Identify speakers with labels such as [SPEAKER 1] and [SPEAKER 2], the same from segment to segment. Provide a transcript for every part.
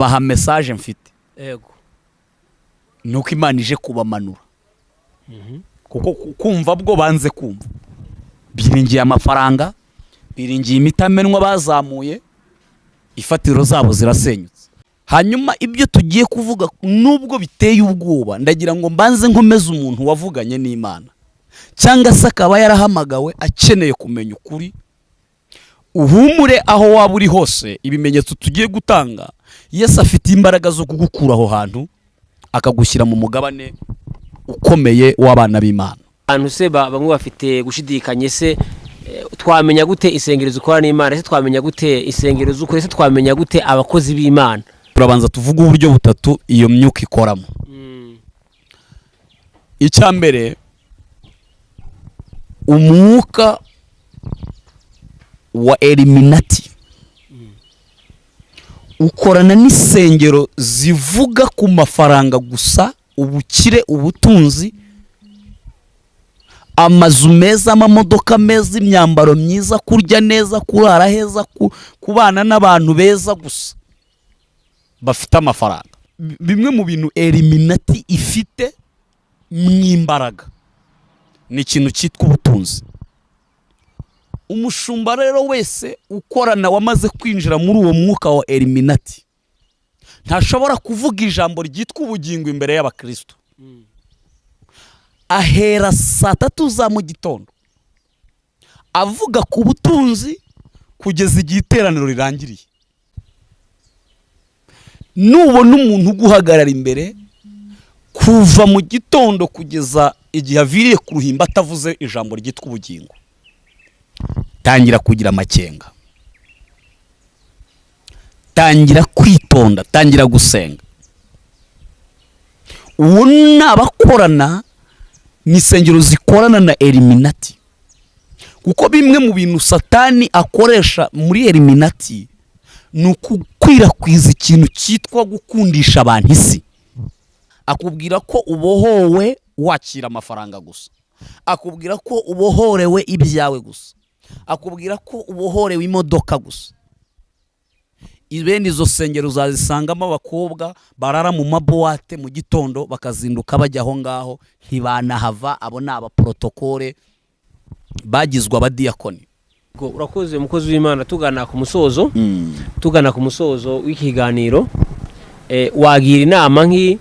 [SPEAKER 1] Baha message mfite.
[SPEAKER 2] Yego.
[SPEAKER 1] Ni uko Imana ije kubamanura, kuko kumva bwo banze kumva, biringiye amafaranga, biringiye imitamenwa bazamuye, ifatiro zabo zirasenyutse. Hanyuma ibyo tugiye kuvuga, nubwo biteye ubwoba, ndagira ngo mbanze nkomeze umuntu wavuganye n'Imana cyangwa se akaba yarahamagawe akeneye kumenya ukuri. Uhumure aho waba uri hose, ibimenyetso tugiye gutanga, Yesu afite imbaraga zo kugukura aho hantu akagushyira mu mugabane ukomeye w'abana b'Imana.
[SPEAKER 2] Abantu se bamwe bafite gushidikanya se, twamenya gute insengero zikora n'Imana? Se twamenya gute insengero z'ukuri? Se twamenya gute abakozi b'Imana?
[SPEAKER 1] Turabanza tuvuge uburyo butatu iyo myuka ikoramo. Icya mbere, umwuka wa Illuminati ukorana n'insengero zivuga ku mafaranga gusa, ubukire, ubutunzi, amazu meza, amamodoka meza, imyambaro myiza, kurya neza, kurara heza, kubana n'abantu beza gusa bafite amafaranga. Bimwe mu bintu Illuminati ifite mu imbaraga ni ikintu cyitwa ubutunzi. Umushumba rero wese ukorana, wamaze kwinjira muri uwo mwuka wa Illuminati, ntashobora kuvuga ijambo ryitwa ubugingo imbere y'abakristo. Ahera saa 3 za mu gitondo avuga ku butunzi kugeza igihe iteraniro rirangiriye. Nubona umuntu uguhagarara imbere kuva mu gitondo kugeza igihe aviriye ku ruhimbi atavuze ijambo ryitwa ubugingo, tangira kugira amakenga, tangira kwitonda, tangira gusenga. Uwo ni abakorana n'insengero zikorana na Illuminati, kuko bimwe mu bintu Satani akoresha muri Illuminati ni ukukwirakwiza ikintu cyitwa gukundisha abantu isi. Akubwira ko ubohowe wakira amafaranga gusa, akubwira ko ubohorewe ibyawe gusa, akubwira ko ubohorewe imodoka gusa. Bene izo sengero uzazisangamo abakobwa barara mu maboîte, mu gitondo bakazinduka bajya aho ngaho, ntibanahava. Abo ni abaporotokole bagizwe abadiyakoni.
[SPEAKER 2] Ubwo urakoze, umukozi w'Imana. Tugana ku musozo w'ikiganiro, wagira inama nk'i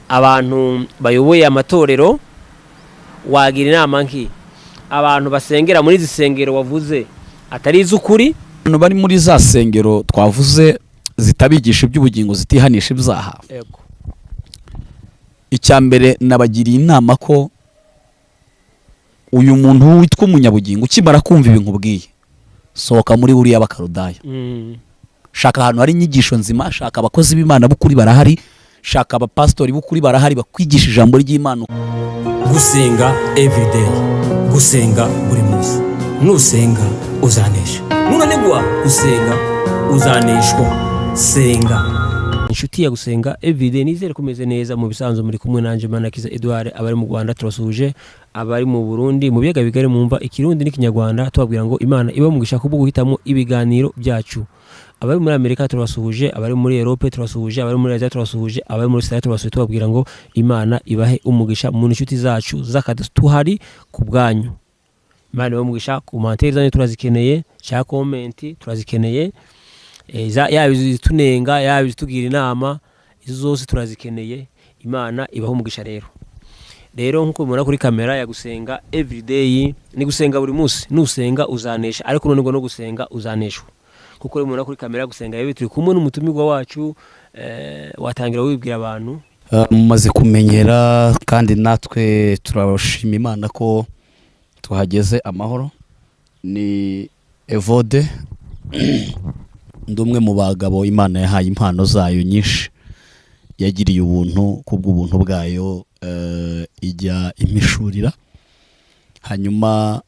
[SPEAKER 2] abantu bayoboye amatorero, wagira inama nk'i abantu basengera muri izi sengero wavuze atari iz'ukuri?
[SPEAKER 1] Abantu bari muri za sengero twavuze zitabigisha iby'ubugingo, zitihanisha ibyaha, icya mbere nabagiriye inama ko uyu muntu witwa umunyabugingo, ukimara kumva ibi nkubwiye, sohoka muri buriya bakarudaya. Shaka ahantu hari inyigisho nzima, shaka abakozi b'Imana b'ukuri, barahari, shaka abapasitori b'ukuri, barahari, bakwigisha ijambo ry'Imana.
[SPEAKER 2] Gusenga everyday, gusenga buri munsi. Nusenga uzanesha, nunanigwa gusenga uzaneshwa. Senga, inshuti ya Gusenga Everyday. Nizere ko umeze neza. Mu bisanzwe muri kumwe nanjye Manakiza Edouard. Abari mu Rwanda turasuhuje, abari mu Burundi, mu biyaga bigari mumva Ikirundi n'Ikinyarwanda, tubabwira ngo Imana iba mugisha kubwo guhitamo ibiganiro byacu. Abari muri Amerika turabasuhuje, abari muri Europe turabasuhuje, abari muri Aziya turabasuhuje, abari muri Australia turabasuhuje, tubabwira ngo Imana ibahe umugisha. Mu inshuti zacu z'akazi, tuhari ku bwanyu. Imana ibahe umugisha. Commentaire zanyu turazikeneye, cyangwa comment turazikeneye. Yaba izitunenga, yaba izitugira inama, izo zose turazikeneye. Imana ibahe umugisha. Rero nk'uko mubona kuri kamera ya Gusenga Everyday, ni gusenga buri munsi. Nusenga uzanesha, ariko none no gusenga uzaneshwa. Kuko rero mubona kuri kamera ya Gusenga Everyday, turi kumwe n'umutumirwa wacu. Watangira wibwira abantu.
[SPEAKER 1] Mumaze kumenyera, kandi natwe turashima Imana ko tuhageze amahoro. Ni Evode, ndi umwe mu bagabo Imana yahaye impano zayo nyinshi, yagiriye ubuntu kubw'ubuntu bwayo, ijya impishurira. Hanyuma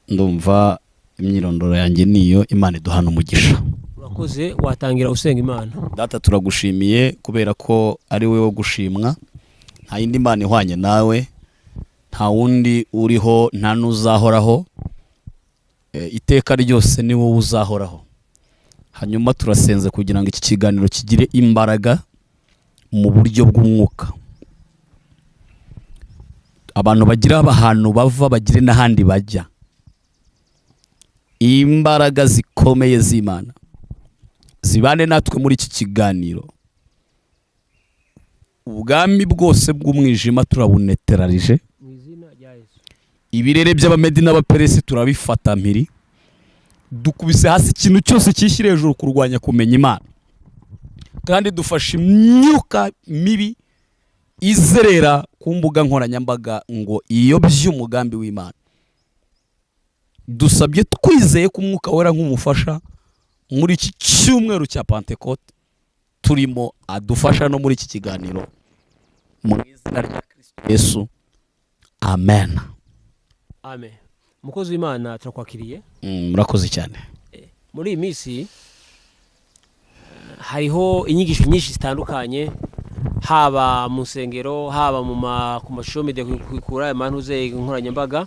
[SPEAKER 1] ndumva imyirondoro yanjye niyo. Imana iduhana umugisha.
[SPEAKER 2] Urakoze. Watangira usenga Imana.
[SPEAKER 1] Data, turagushimiye kubera ko ari wowe wo gushimwa. Nta yindi Mana ihwanye nawe, nta wundi uriho, nta n'uzahoraho. Iteka ryose ni wowe uzahoraho. Hanyuma turasenze kugira ngo iki kiganiro kigire imbaraga mu buryo bw'umwuka, abantu bagira ahantu bava bagire n'ahandi bajya. Imbaraga zikomeye z'Imana zibane natwe muri iki kiganiro. Ubwami bwose bw'umwijima turabuneterarije.
[SPEAKER 2] Mu izina rya Yesu.
[SPEAKER 1] Ibirere by'Abamedi n'Abaperesi turabifata mpiri, dukubise hasi ikintu cyose cyishyira hejuru kurwanya kumenya Imana, kandi dufashe imyuka mibi izerera ku mbuga nkoranyambaga ngo iyobye umugambi w'Imana. Dusabye twizeye ko Umwuka Wera nk'umufasha muri iki cyumweru cya Pantekote turimo adufasha no muri iki kiganiro, mu izina rya Kristo Yesu, amen.
[SPEAKER 2] Amen. Umukozi w'Imana, turakwakiriye.
[SPEAKER 1] Murakoze cyane.
[SPEAKER 2] Muri iyi minsi hariho inyigisho nyinshi zitandukanye, haba mu nsengero, haba mu ma ku mashusho media, kuri aya mantuze nkoranyambaga.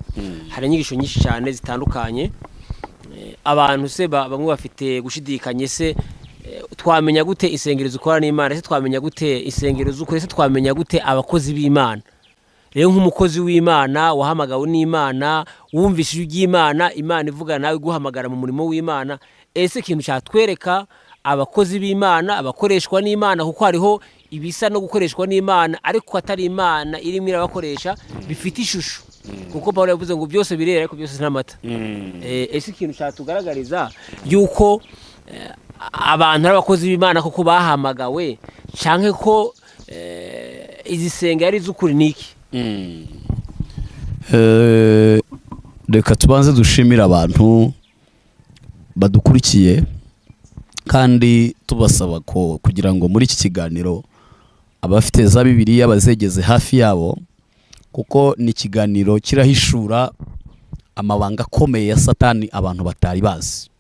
[SPEAKER 2] Hari inyigisho nyinshi cyane zitandukanye. Abantu se bamwe bafite gushidikanya: ese twamenya gute insengero zikora n'Imana? Ese twamenya gute insengero z'ukuri? Ese twamenya gute abakozi b'Imana? Rero nk'umukozi w'Imana wahamagawe n'Imana, wumvise ijwi ry'Imana, Imana ivugana nawe iguhamagara mu murimo w'Imana, ese ikintu cyatwereka abakozi b'Imana, abakoreshwa n'Imana, kuko hariho ibisa no gukoreshwa n'Imana ariko atari Imana irimo irabakoresha, bifite ishusho, kuko Paul yavuze ngo byose birera ariko byose n'amata. Ese ikintu cyatugaragariza yuko abantu ari abakozi b'Imana koko bahamagawe, canke ko izi senga ari iz'ukuri, niki?
[SPEAKER 1] Reka tubanze dushimire abantu badukurikiye, kandi tubasaba ko kugira ngo muri iki kiganiro abafite za Bibiliya bazegeze hafi yabo, kuko ni ikiganiro kirahishura amabanga akomeye ya Satani abantu batari bazi.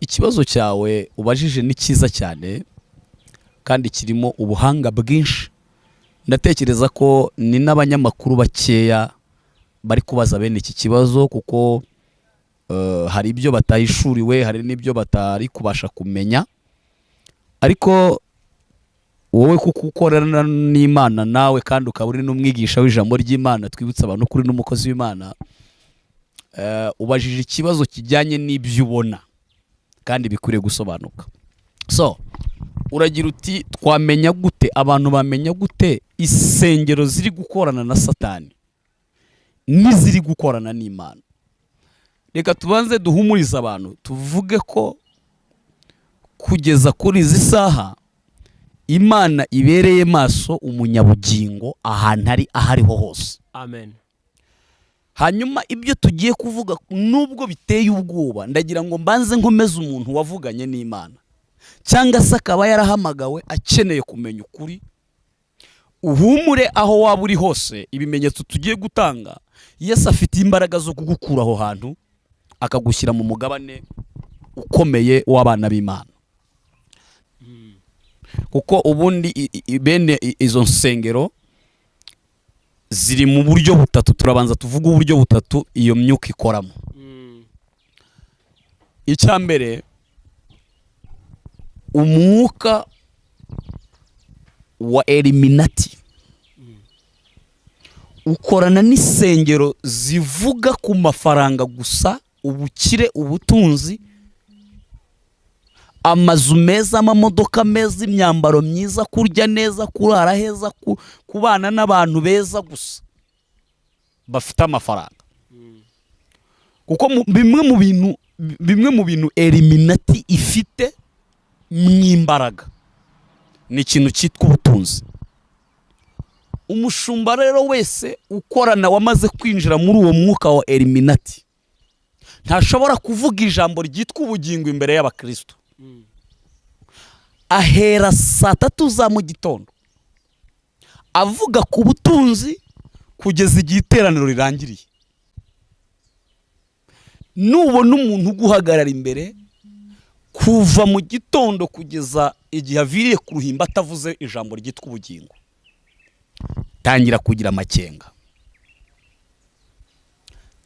[SPEAKER 1] Ikibazo cyawe ubajije ni cyiza cyane kandi kirimo ubuhanga bwinshi. Ndatekereza ko ni n'abanyamakuru bakeya bari kubaza bene iki kibazo, kuko hari ibyo batahishuriwe, hari n'ibyo batari kubasha kumenya. Ariko wowe kuko ukorana n'Imana nawe kandi ukaba uri n'umwigisha w'ijambo ry'Imana, twibutsa abantu kuri n'umukozi w'Imana, ubajije ikibazo kijyanye n'ibyo ubona kandi bikwiriye gusobanuka. So uragira uti: twamenya gute, abantu bamenya gute insengero ziri gukorana na Satani n'iziri gukorana n'Imana? Reka tubanze duhumurize abantu, tuvuge ko kugeza kuri izi saha Imana ibereye maso umunyabugingo ahantu ari aho ariho hose.
[SPEAKER 2] Amen.
[SPEAKER 1] Hanyuma ibyo tugiye kuvuga, nubwo biteye ubwoba, ndagira ngo mbanze nkomeze umuntu wavuganye n'Imana cyangwa se akaba yarahamagawe akeneye kumenya ukuri. Uhumure aho waba uri hose, ibimenyetso tugiye gutanga, Yesu afite imbaraga zo kugukura aho hantu akagushyira mu mugabane ukomeye w'abana b'Imana. Kuko ubundi bene izo nsengero ziri mu buryo butatu. Turabanza tuvuge uburyo butatu iyo myuka ikoramo. Icya mbere, umwuka wa Illuminati ukorana n'insengero zivuga ku mafaranga gusa, ubukire, ubutunzi, amazu meza, amamodoka meza, imyambaro myiza, kurya neza, kurara heza, kubana n'abantu beza gusa bafite amafaranga. Kuko bimwe mu bintu Illuminati ifite mu imbaraga ni ikintu cyitwa ubutunzi. Umushumba rero wese ukorana, wamaze kwinjira muri uwo mwuka wa Illuminati, ntashobora kuvuga ijambo ryitwa ubugingo imbere y'abakristo. Ahera saa 3 za mu gitondo avuga ku butunzi kugeza igihe iteraniro rirangiriye. Nubona umuntu uguhagarara imbere kuva mu gitondo kugeza igihe aviriye ku ruhimbi atavuze ijambo ryitwa ubugingo, tangira kugira amakenga,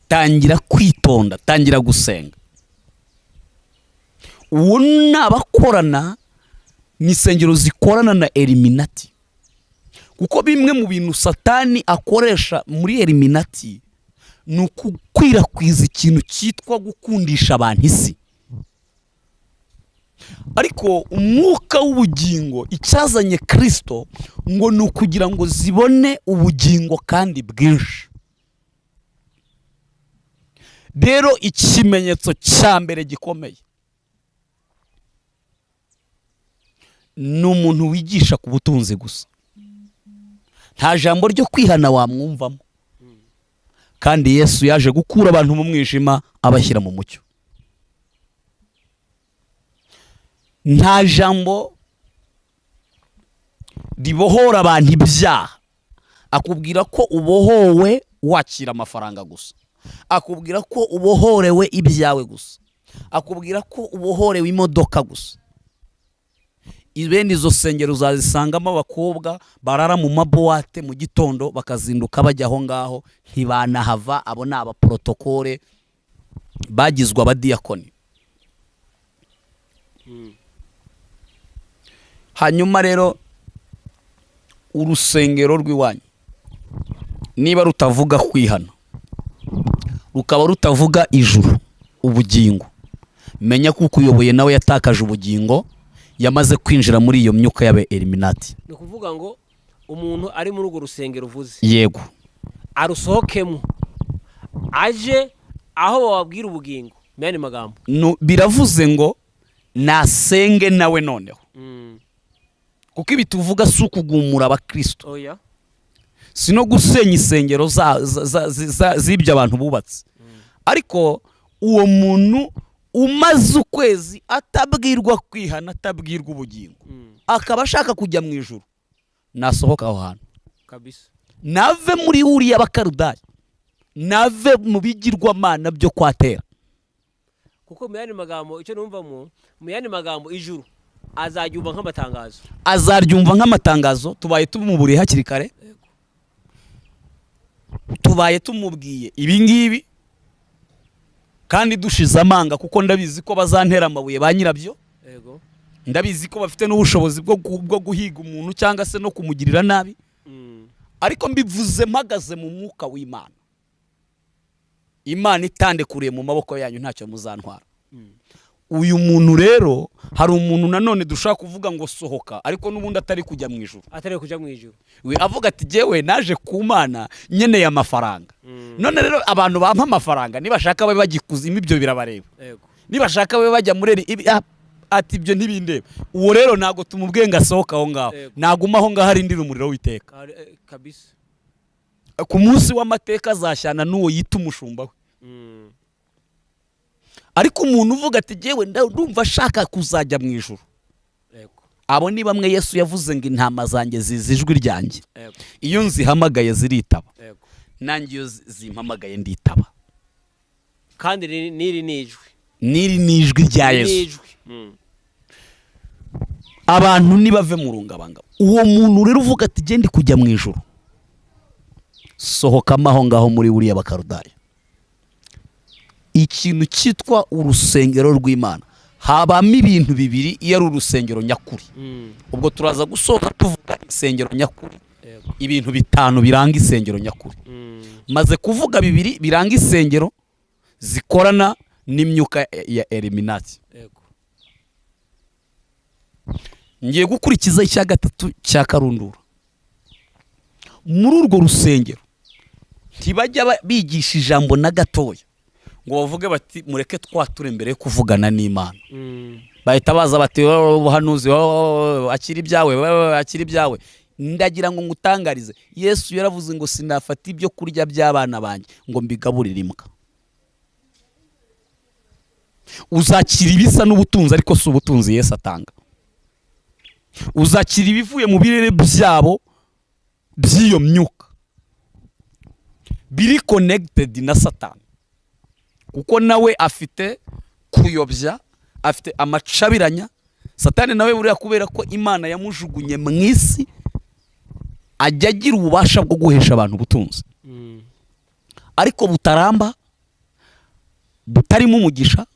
[SPEAKER 1] tangira kwitonda, tangira gusenga. Uwo ni abakorana n'insengero zikorana na Illuminati, kuko bimwe mu bintu Satani akoresha muri Illuminati ni ukukwirakwiza ikintu cyitwa gukundisha abantu isi. Ariko umwuka w'ubugingo, icyazanye Kirisito ngo ni ukugira ngo zibone ubugingo kandi bwinshi. Rero ikimenyetso cya mbere gikomeye ni umuntu wigisha ku butunzi gusa, nta jambo ryo kwihana wamwumvamo. Kandi Yesu yaje gukura abantu mu mwijima abashyira mu mucyo. Nta jambo ribohora abantu ibyaha, akubwira ko ubohowe wakira amafaranga gusa, akubwira ko ubohorewe ibyawe gusa, akubwira ko ubohorewe imodoka gusa. Bene izo sengero uzazisangamo abakobwa barara mu mabuwate mu gitondo bakazinduka bajya aho ngaho, ntibanahava. Abo ni abaporotokole bagizwe abadiyakoni. Hanyuma rero urusengero rw'iwanyu niba rutavuga kwihana, rukaba rutavuga ijuru, ubugingo, menya ko ukuyoboye nawe yatakaje ubugingo, yamaze kwinjira muri iyo myuka y'aba Illuminati.
[SPEAKER 2] Ni ukuvuga ngo umuntu ari muri urwo rusengero uvuze,
[SPEAKER 1] yego,
[SPEAKER 2] arusohokemo aje aho bababwira ubugingo, mu yandi magambo.
[SPEAKER 1] Biravuze ngo nasenge nawe noneho, kuko ibi tuvuga si ukugumura abakristo,
[SPEAKER 2] oya,
[SPEAKER 1] si no gusenya insengero z'ibyo abantu bubatse. Ariko uwo muntu umaze ukwezi atabwirwa kwihana, atabwirwa ubugingo, akaba ashaka kujya mu ijuru, nasohoka aho hantu
[SPEAKER 2] kabisa,
[SPEAKER 1] nave muri uriya bakarudari, nave mu bigirwamana byo kwatera.
[SPEAKER 2] Kuko mu yandi magambo, icyo numvamo mu yandi magambo, ijuru azaryumva nk'amatangazo,
[SPEAKER 1] azaryumva nk'amatangazo. Tubaye tumuburiye hakiri kare, tubaye tumubwiye ibi ngibi kandi dushize amanga, kuko ndabizi ko bazantera amabuye ba nyirabyo, ndabizi ko bafite n'ubushobozi bwo guhiga umuntu cyangwa se no kumugirira nabi. Ariko mbivuze mpagaze mu mwuka w'Imana, Imana itandekuriye mu maboko yanyu ntacyo muzantwara. Uyu muntu rero, hari umuntu nanone dushobora kuvuga ngo sohoka, ariko n'ubundi atari kujya mu ijuru,
[SPEAKER 2] atari kujya mu ijuru.
[SPEAKER 1] We avuga ati jyewe naje ku Mana nkeneye amafaranga. None rero abantu bampa amafaranga nibashaka babe bagikuzimu, ibyo birabareba. Nibashaka babe bajya muri ati ibyo ntibindeba. Uwo rero ntabwo tumubwiye ngo asohoke aho ngaho, naguma aho ngaho arindira umuriro w'iteka
[SPEAKER 2] kabisa.
[SPEAKER 1] Ku munsi w'amateka azashyana n'uwo yita umushumba we. Ariko umuntu uvuga ati jyewe ndumva ashaka kuzajya mu ijuru, abo ni bamwe Yesu yavuze ngo intama zanjye zizi ijwi ryanjye, iyo nzihamagaye ziritaba, nanjye iyo zimpamagaye nditaba.
[SPEAKER 2] Kandi n'iri ni ijwi,
[SPEAKER 1] n'iri ni ijwi rya Yesu. Abantu nibave mu rungabangabo. Uwo muntu rero uvuga ati gende kujya mu ijuru, sohokamo aho ngaho muri buriya bakarudaya. Ikintu cyitwa urusengero rw'Imana habamo ibintu bibiri iyo ari urusengero nyakuri. Ubwo turaza gusoza tuvuga insengero nyakuri, ibintu bitanu biranga insengero nyakuri. Maze kuvuga bibiri biranga insengero zikorana n'imyuka ya Illuminati. Ngiye gukurikiza icya gatatu cya karundura. Muri urwo rusengero ntibajya bigisha ijambo na gatoya ngo bavuge bati mureke twature mbere yo kuvugana n'Imana. Bahita baza bati ubuhanuzi, akira ibyawe, akira ibyawe. Ndagira ngo ngutangarize, Yesu yaravuze ngo sinafata ibyo kurya by'abana banjye ngo mbigaburire imbwa. Uzakira ibisa n'ubutunzi ariko si ubutunzi Yesu atanga. Uzakira ibivuye mu birere byabo by'iyo myuka biri connected na Satani, kuko nawe afite kuyobya, afite amacabiranya. Satani nawe buriya kubera ko Imana yamujugunye mu isi, ajya agira ububasha bwo guhesha abantu ubutunzi, ariko butaramba, butarimo umugisha,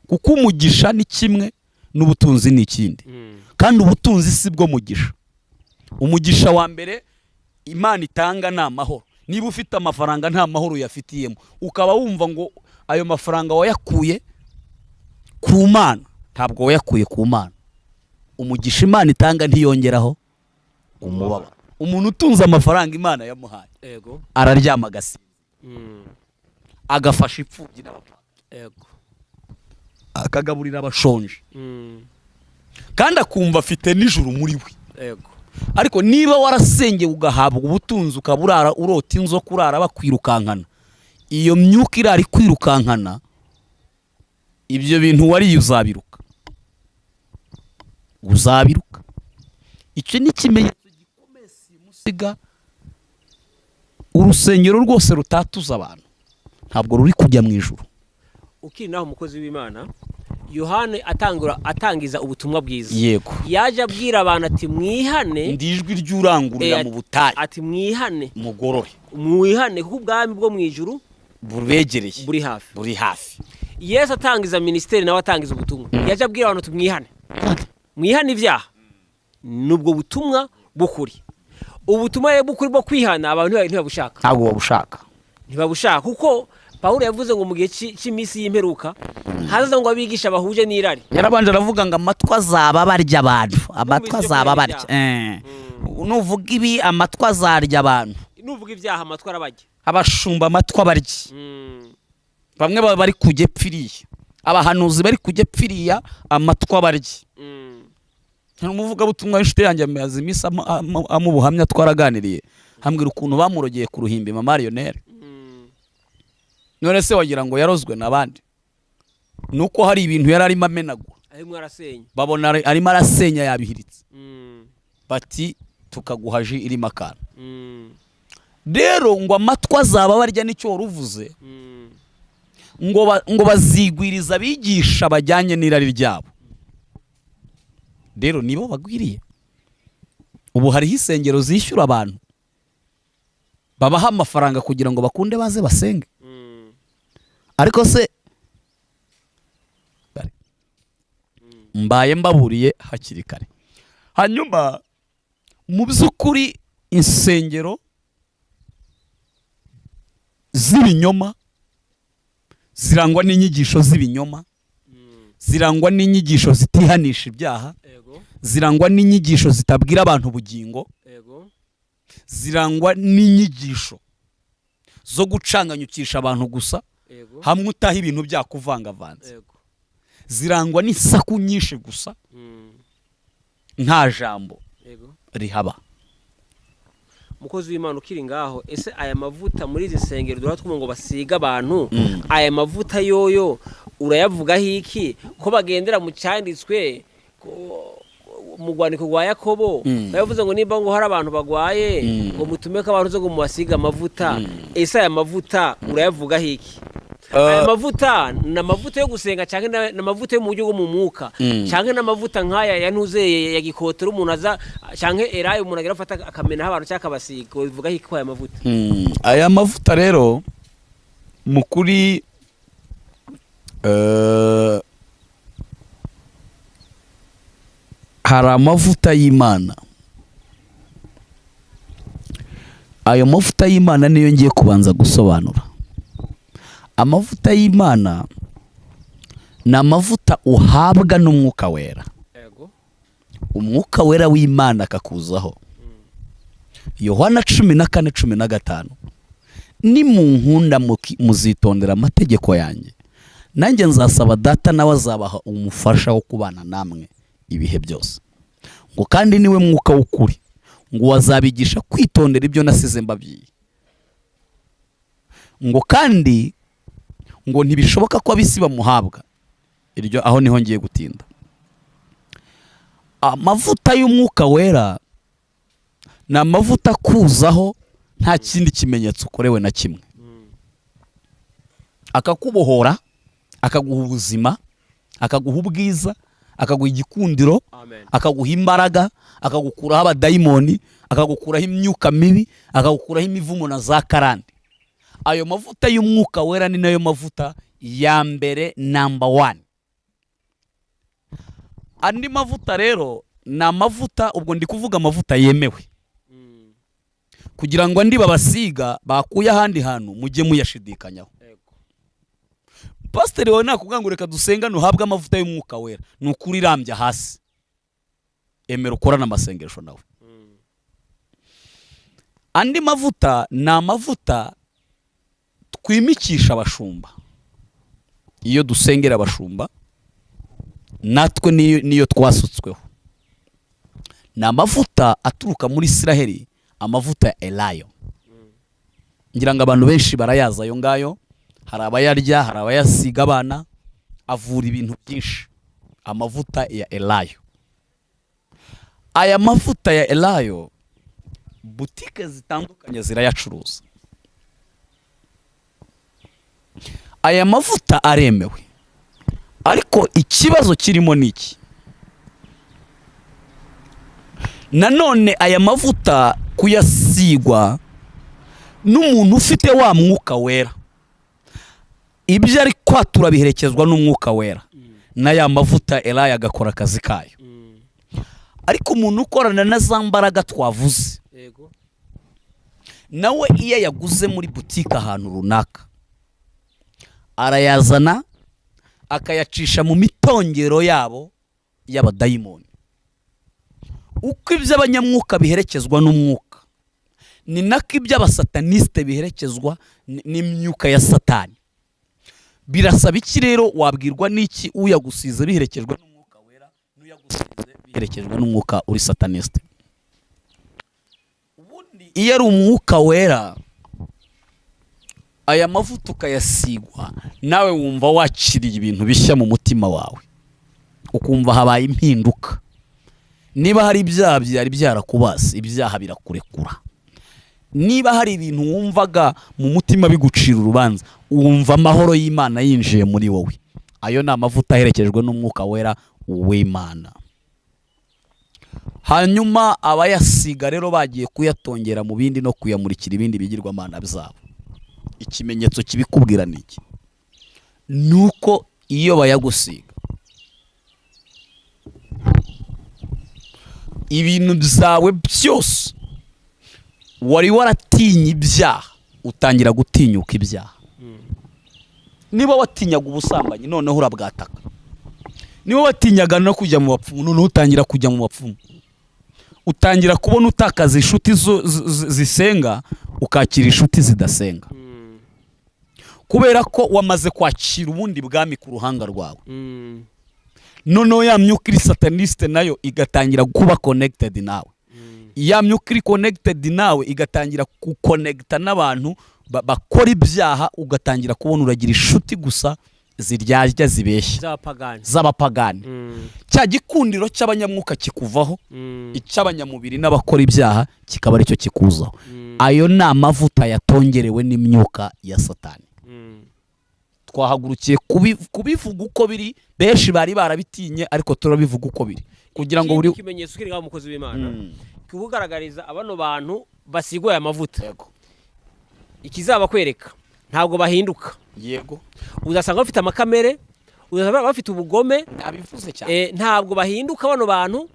[SPEAKER 1] Kuko umugisha ni kimwe n'ubutunzi ni ikindi, kandi ubutunzi si bwo mugisha. Umugisha wa mbere Imana itanga ni amahoro. Niba ufite amafaranga nta mahoro uyafitiyemo, ukaba wumva ngo ayo mafaranga wayakuye ku Mana, ntabwo wayakuye ku Mana. Umugisha Imana itanga ntiyongeraho umubabaro. Umuntu utunze amafaranga Imana yamuhaye araryama agasinzira, agafasha imfubyi n'abapfakazi, akagaburira abashonje, kandi akumva afite n'ijuru muri we. Ariko niba warasengeye ugahabwa ubutunzi, ukaba urara urota inzoka, urara bakwirukankana, iyo myuka irara ikwirukankana, ibyo bintu wariye uzabiruka, uzabiruka. Icyo ni ikimenyetso gikomeye simusiga. Urusengero rwose rutatuza abantu ntabwo ruri kujya mu ijuru.
[SPEAKER 2] Ukiri naho, umukozi w'Imana, Yohani atangura atangiza ubutumwa bwiza, yaje abwira abantu ati: "Mwihane."
[SPEAKER 1] Ndi ijwi ry'urangururira mu butayu.
[SPEAKER 2] Ati: "Mwihane."
[SPEAKER 1] Mugorore.
[SPEAKER 2] "Mwihane kuko ubwami bwo mu ijuru
[SPEAKER 1] bubegereye,
[SPEAKER 2] buri hafi."
[SPEAKER 1] Buri hafi.
[SPEAKER 2] Yesu atangiza minisiteri, nawe atangiza ubutumwa, yaje abwira abantu ati: "Mwihane, mwihane ibyaha." Nubwo butumwa bw'ukuri, ubutumwa rero bw'ukuri bwo kwihana, abantu ntibabushaka.
[SPEAKER 1] Ntabwo babushaka.
[SPEAKER 2] Ntibabushaka, kuko Pawulo yavuze ngo mu gihe cy'iminsi y'imperuka hazaza ngo abigisha bahuje n'irari.
[SPEAKER 1] Yarabanje aravuga ngo amatwi azaba barya abantu, amatwi
[SPEAKER 2] Numvise ibyo
[SPEAKER 1] azaba
[SPEAKER 2] kurya.
[SPEAKER 1] barya. Nuvuga ibi, amatwi azarya abantu.
[SPEAKER 2] Nuvuga ibyaha, amatwi arabajya.
[SPEAKER 1] Abashumba amatwi abarya. Bamwe baba bari kujya epfiriya, abahanuzi bari kujya epfiriya, amatwi abarya. Hari umuvugabutumwa w'inshuti yanjye, amaze iminsi amu ubuhamya, twaraganiriye, ambwira ukuntu bamurogeye ku ruhimbi, mama Lionel. None se wagira ngo yarozwe n'abandi? Nuko hari ibintu yari arimo amenagura.
[SPEAKER 2] Arimo arasenya.
[SPEAKER 1] Babona arimo arasenya, yabihiritse, bati: "Tukaguha ji irimo akantu." Rero ngo amatwi azaba barya, nicyo wari uvuze. Ngo bazigwiriza abigisha bajyanye n'irari ryabo. Rero nibo bagwiriye. Ubu hariho insengero zishyura abantu, babaha amafaranga kugira ngo bakunde baze basenge. Ariko se mbaye mbaburiye hakiri kare. Hanyuma mu by'ukuri insengero z'ibinyoma zirangwa n'inyigisho z'ibinyoma, zirangwa n'inyigisho zitihanisha ibyaha, zirangwa n'inyigisho zitabwira abantu ubugingo, zirangwa n'inyigisho zo gucanganyukisha abantu gusa, hamwe utaha ibintu byakuvangavanze, zirangwa n'isaku nyinshi gusa, nta jambo rihaba.
[SPEAKER 2] Umukozi w'Imana, ukiri ngaho, ese aya mavuta muri izi nsengero duhora twumva ngo basiga abantu, aya mavuta yoyo urayavugaho iki, ko bagendera mu cyanditswe mu rwandiko rwa Yakobo, bavuze ngo nimba ngo hari abantu bagwaye, ngo mutume ko abantu ngo mubasiga amavuta? Ese aya mavuta urayavugaho iki? Aya mavuta ni amavuta yo gusenga, cyangwa ni amavuta yo mu buryo bwo mu mwuka, cyangwa ni amavuta nk'aya ya ntuze ya gikotero umuntu aza, cyangwa elayo umuntu agira afata akamenaho abantu cyangwa akabasiga? Ubivugaho iki ko aya mavuta?
[SPEAKER 1] Aya mavuta rero mu kuri hari amavuta y'Imana. Ayo mavuta y'Imana niyo ngiye kubanza gusobanura. Amavuta y'Imana ni amavuta uhabwa n'Umwuka Wera. Umwuka Wera w'Imana akakuzaho. Yohana 14:15: "Nimunkunda muzitondera amategeko yanjye, nanjye nzasaba Data, nawe azabaha umufasha wo kubana namwe ibihe byose." Ngo kandi niwe Mwuka w'ukuri, ngo wazabigisha kwitondera ibyo nasize mbabwiye. Ngo kandi ngo ntibishoboka ko ab'isi bamuhabwa. Iryo aho niho ngiye gutinda. Amavuta y'Umwuka Wera ni amavuta akuzaho nta kindi kimenyetso ukorewe na kimwe, akakubohora, akaguha ubuzima, akaguha ubwiza, akaguha igikundiro,
[SPEAKER 2] Amen.
[SPEAKER 1] akaguha imbaraga, akagukuraho abadayimoni, akagukuraho imyuka mibi, akagukuraho imivumo na za karande. Ayo mavuta y'Umwuka Wera ni nayo mavuta ya mbere, number one. Andi mavuta rero ni amavuta, ubwo ndi kuvuga amavuta yemewe, kugira ngo andi babasiga bakuye ahandi hantu mujye muyashidikanyaho. Pasiteri wawe nakubwira ngo reka dusengane uhabwe amavuta y'umwuka wera, ni ukuri irambya hasi, emera ukorane amasengesho nawe. Andi mavuta ni amavuta twimikisha abashumba iyo dusengera abashumba, natwe niyo twasutsweho. Ni amavuta aturuka muri Isiraheli, amavuta ya elayo. Ngira ngo abantu benshi barayazi ayo ngayo, hari abayarya, hari abayasiga abana, avura ibintu byinshi. Amavuta ya elayo, aya mavuta ya elayo butike zitandukanye zirayacuruza. Aya mavuta aremewe, ariko ikibazo kirimo ni iki nanone: aya mavuta kuyasigwa n'umuntu ufite wa mwuka wera, ibyo ari kwatura biherekezwa n'umwuka wera, n'aya mavuta elayo agakora akazi kayo. Ariko umuntu ukorana na za mbaraga twavuze, nawe iyo yaguze muri butike ahantu runaka, arayazana akayacisha mu mitongero yabo y'abadayimoni. Uko iby'abanyamwuka biherekezwa n'umwuka, ni nako iby'abasatanisite biherekezwa n'imyuka ya Satani. Birasaba iki rero? Wabwirwa n'iki uyagusize biherekejwe n'umwuka wera n'uyagusize biherekejwe n'umwuka uri satanisite? Ubundi iyo ari umwuka wera, aya mavuta ukayasigwa, nawe wumva wakiriye ibintu bishya mu mutima wawe, ukumva habaye impinduka. Niba hari ibyaha byari byarakubase, ibyaha birakurekura. Niba hari ibintu wumvaga mu mutima bigucira urubanza, wumva amahoro y'Imana yinjiye muri wowe. Ayo ni amavuta aherekejwe n'umwuka wera w'Imana. Hanyuma abayasiga rero bagiye kuyatongera mu bindi no kuyamurikira ibindi bigirwamana byabo, ikimenyetso kibikubwira ni iki? Ni uko iyo bayagusiga, ibintu byawe byose wari waratinye ibyaha, utangira gutinyuka ibyaha. Niba watinyaga ubusambanyi, noneho urabwataka. Niba watinyaga no kujya mu bapfumu, noneho utangira kujya mu bapfumu. Utangira kubona utakaza inshuti zisenga, ukakira inshuti zidasenga, kubera ko wamaze kwakira ubundi bwami ku ruhanga rwawe. Noneho ya myuka iri sataniste nayo igatangira kuba connected nawe. Ya myuka iri connected nawe igatangira gukonegita n'abantu bakora ibyaha, ugatangira kubona uragira inshuti gusa ziryarya, zibeshya,
[SPEAKER 2] z'abapagani,
[SPEAKER 1] z'abapagani. Cya gikundiro cy'abanyamwuka kikuvaho, icy'abanyamubiri n'abakora ibyaha kikaba aricyo kikuzaho. Ayo ni amavuta yatongerewe n'imyuka ya Satani. Twahagurukiye kubivuga uko biri. Benshi bari barabitinye, ariko turabivuga uko biri kugira ngo buri
[SPEAKER 2] Ikindi kimenyetso kiri ngaho, umukozi w'Imana, kukugaragariza abano bantu basigwa aya mavuta, ikizabakwereka, ntabwo bahinduka. Uzasanga bafite amakamere, uzasanga bafite ubugome.
[SPEAKER 1] Nabivuze cyane.
[SPEAKER 2] Ntabwo bahinduka. Bano bantu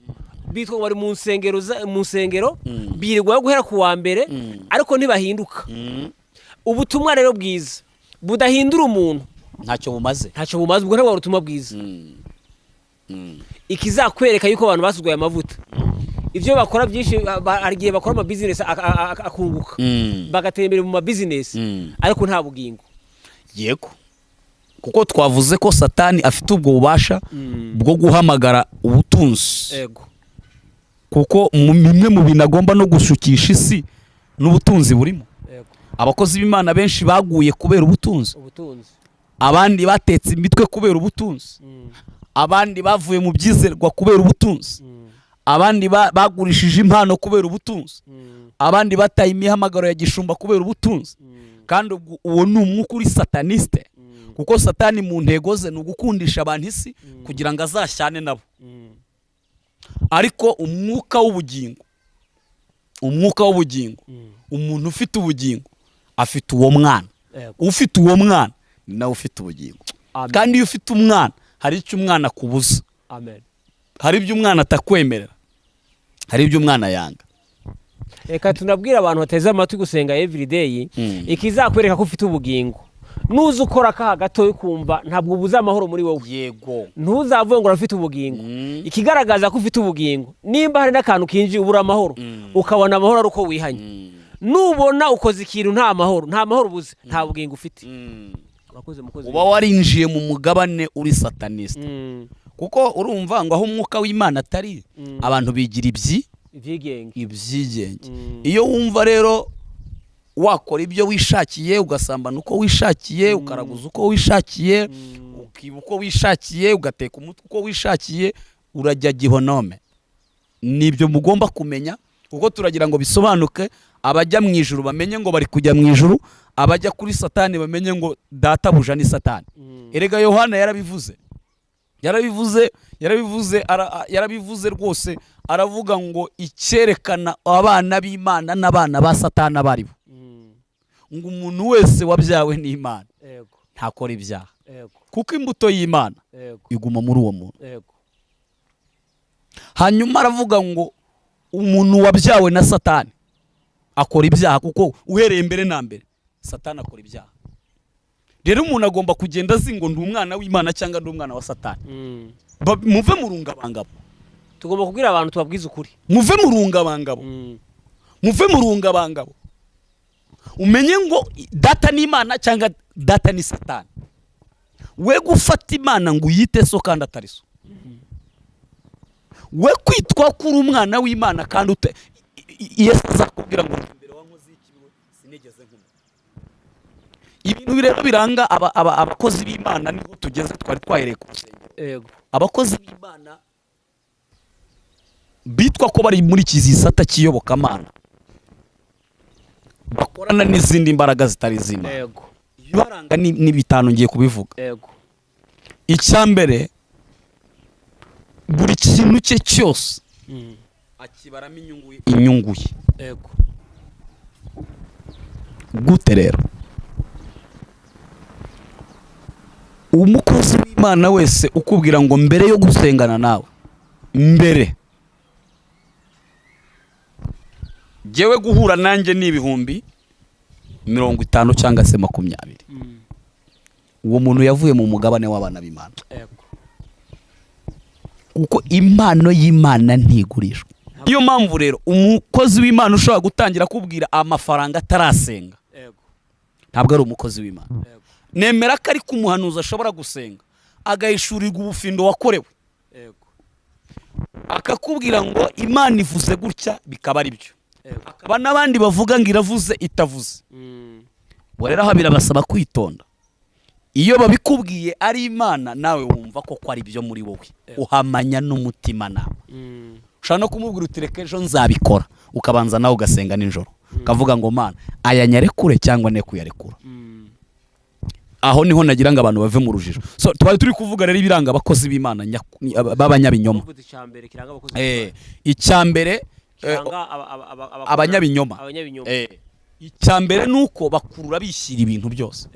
[SPEAKER 2] bitwa ngo bari mu nsengero, mu nsengero birirwa guhera ku wa mbere, ariko ntibahinduka. Ubutumwa rero bwiza budahindura umuntu
[SPEAKER 1] ntacyo bumaze.
[SPEAKER 2] Ntacyo bumaze, ubwo ntabwo ari ubutumwa bwiza. Ikizakwereka yuko abantu basizwe aya mavuta, ibyo bakora byinshi, hari igihe bakora amabizinesi akunguka, bagatera imbere mu mabizinesi, ariko nta bugingo.
[SPEAKER 1] Yego, kuko twavuze ko Satani afite ubwo bubasha bwo guhamagara ubutunzi, kuko mu bimwe mu bintu agomba no gushukisha isi n'ubutunzi burimo. Abakozi b'Imana benshi baguye kubera ubutunzi,
[SPEAKER 2] ubutunzi,
[SPEAKER 1] abandi batetse imitwe kubera ubutunzi, abandi bavuye mu byizerwa kubera ubutunzi, abandi bagurishije impano kubera ubutunzi, abandi bataye imihamagaro ya gishumba kubera ubutunzi. Kandi ubwo uwo ni umwuka uri sataniste, kuko Satani mu ntego ze ni ugukundisha abantu isi kugira ngo azashyane nabo. Ariko umwuka w'ubugingo, umwuka w'ubugingo, umuntu ufite ubugingo afite uwo mwana. Ufite uwo mwana ni nawe ufite ubugingo.
[SPEAKER 2] Amen.
[SPEAKER 1] Kandi iyo ufite umwana, hari icyo umwana akubuza.
[SPEAKER 2] Amen.
[SPEAKER 1] Hari ibyo umwana atakwemerera, hari ibyo umwana yanga.
[SPEAKER 2] Reka tunabwire abantu bateze amatwi gusenga everyday, ikizakwereka ko ufite ubugingo, nuza ukora akaha gatoya ukumva ntabwo ubuze amahoro muri wowe, ntuzavuge ngo urafite ubugingo. Ikigaragaza ko ufite ubugingo, nimba hari n'akantu kinjiye ubura amahoro, ukabona amahoro ari uko wihanye. Nubona ukoze ikintu nta mahoro, nta mahoro ubuze, nta bugingo ufite. Urakoze, mukozi.
[SPEAKER 1] Uba warinjiye mu mugabane uri sataniste, kuko urumva ngo aho umwuka w'Imana atari, abantu bigira
[SPEAKER 2] ibyigenge.
[SPEAKER 1] Ibyigenge. Iyo wumva rero wakora ibyo wishakiye, ugasambana uko wishakiye, ukaraguza uko wishakiye, ukiba uko wishakiye, ugateka umutwe uko wishakiye, urajya gihonome. Nibyo mugomba kumenya, kuko turagira ngo bisobanuke, abajya mu ijuru bamenye ngo bari kujya mu ijuru, abajya kuri Satani bamenye ngo databuja ni Satani. Erega Yohana yarabivuze, yarabivuze, yarabivuze, yarabivuze rwose. Aravuga ngo icyerekana abana b'Imana n'abana ba Satani abaribo, ngo umuntu wese wabyawe n'Imana ntakora ibyaha, kuko imbuto y'Imana iguma muri uwo muntu. Hanyuma aravuga ngo umuntu wabyawe na Satani akora ibyaha, kuko uhereye mbere na mbere Satani akora ibyaha. Rero umuntu agomba kugenda azi ngo ndi umwana w'Imana cyangwa ndi umwana wa Satani. Muve mu rungabangabo.
[SPEAKER 2] Tugomba kubwira abantu, tubabwize ukuri.
[SPEAKER 1] Muve mu rungabangabo. Muve mu rungabangabo, umenye ngo data ni Imana cyangwa data ni Satani. We gufata Imana ngo uyite so kandi atari so, we kwitwa ko uri umwana w'Imana kandi ute Yesu azakubwira ngo mbere wankoze ikibi, sinigeze nkumenya. Ibintu rero biranga abakozi b'Imana, niho tugeze, twari twahereye ku rusengero. Abakozi b'Imana bitwa ko bari muri iki gisata cy'iyobokamana bakorana n'izindi mbaraga zitari iz'Imana. Ibibaranga ni bitanu, ngiye kubivuga. Icya mbere, buri kintu cye cyose akibaramo inyungu ye, inyungu ye. Gute rero? Umukozi w'Imana wese ukubwira ngo mbere yo gusengana nawe, mbere jyewe guhura nanjye ni 50,000 cyangwa se 20, uwo muntu yavuye mu mugabane w'abana b'Imana, kuko impano y'Imana ntigurishwa. Niyo mpamvu rero umukozi w'Imana ushobora gutangira kubwira amafaranga atarasenga, ntabwo ari umukozi w'Imana. Nemera ko ariko umuhanuzi ashobora gusenga agahishurirwa ubufindo wakorewe, akakubwira ngo Imana ivuze gutya, bikaba ari byo. Hakaba n'abandi bavuga ngo iravuze itavuze. Ubwo rero aha birabasaba kwitonda. Iyo babikubwiye ari Imana, nawe wumva ko ari byo muri wowe, uhamanya n'umutima nawe. Ushobora no kumubwira uti reka ejo nzabikora, ukabanza nawe ugasenga nijoro, ukavuga ngo Mana, aya nyarekure cyangwa ne kuyarekura. Aho niho nagira ngo abantu bave mu rujijo. So twari turi kuvuga rero ibiranga abakozi b'Imana b'abanyabinyoma.
[SPEAKER 2] Uvuze icya mbere kiranga abakozi
[SPEAKER 1] Icya mbere,
[SPEAKER 2] kiranga
[SPEAKER 1] abanyabinyoma.
[SPEAKER 2] Abanyabinyoma.
[SPEAKER 1] Icya mbere ni uko bakurura bishyira ibintu byose.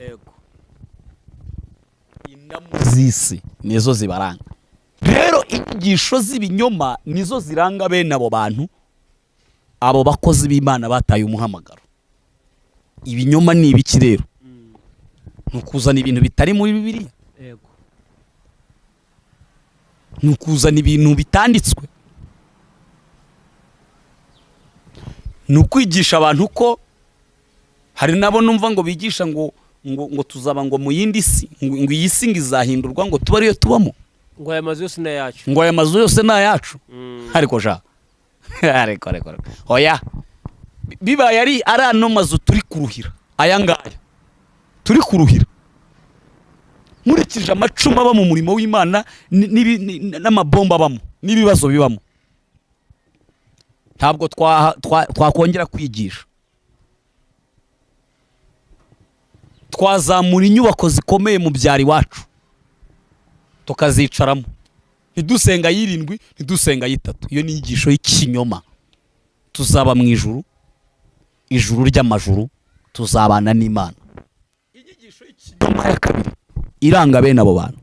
[SPEAKER 1] Indamu z'isi nizo zibaranga. Rero inyigisho z'ibinyoma nizo ziranga bene abo bantu, abo bakozi b'Imana bataye umuhamagaro. Ibinyoma ni ibiki rero? Ni ukuzana ibintu bitari muri Bibiliya. Ni ukuzana ibintu bitanditswe, ni ukwigisha abantu ko hari nabo numva ngo bigisha ngo ngo ngo tuzaba ngo mu yindi si, ngo iyi si ngo izahindurwa ngo tube ariyo tubamo,
[SPEAKER 2] ngo aya mazu yose ni ayacu,
[SPEAKER 1] ngo aya mazu yose ni ayacu. Ariko ja, ariko ariko ariko oya, bibaye ari ano mazu turi kuruhira, aya ngaya turi kuruhira, nkurikije amacumu aba mu murimo w'Imana n'amabomba abamo n'ibibazo bibamo, ntabwo twakongera kwigisha. Twazamura inyubako zikomeye mu byaro iwacu tukazicaramo, ntidusenga y'irindwi, ntidusenga y'itatu. Iyo ni inyigisho y'ikinyoma. Tuzaba mu ijuru, ijuru ry'amajuru, tuzabana n'Imana. Inyigisho y'ikinyoma ya kabiri iranga bene abo bantu,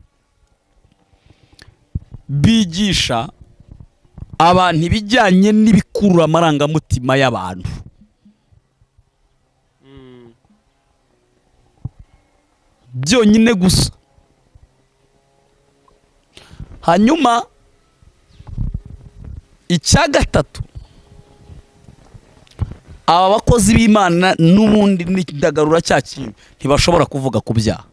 [SPEAKER 1] bigisha Abantu ibijyanye n'ibikurura amarangamutima y'abantu, byonyine gusa. Hanyuma icya gatatu, aba bakozi b'Imana n'ubundi n'indagarura cya kintu, ntibashobora kuvuga ku byaha,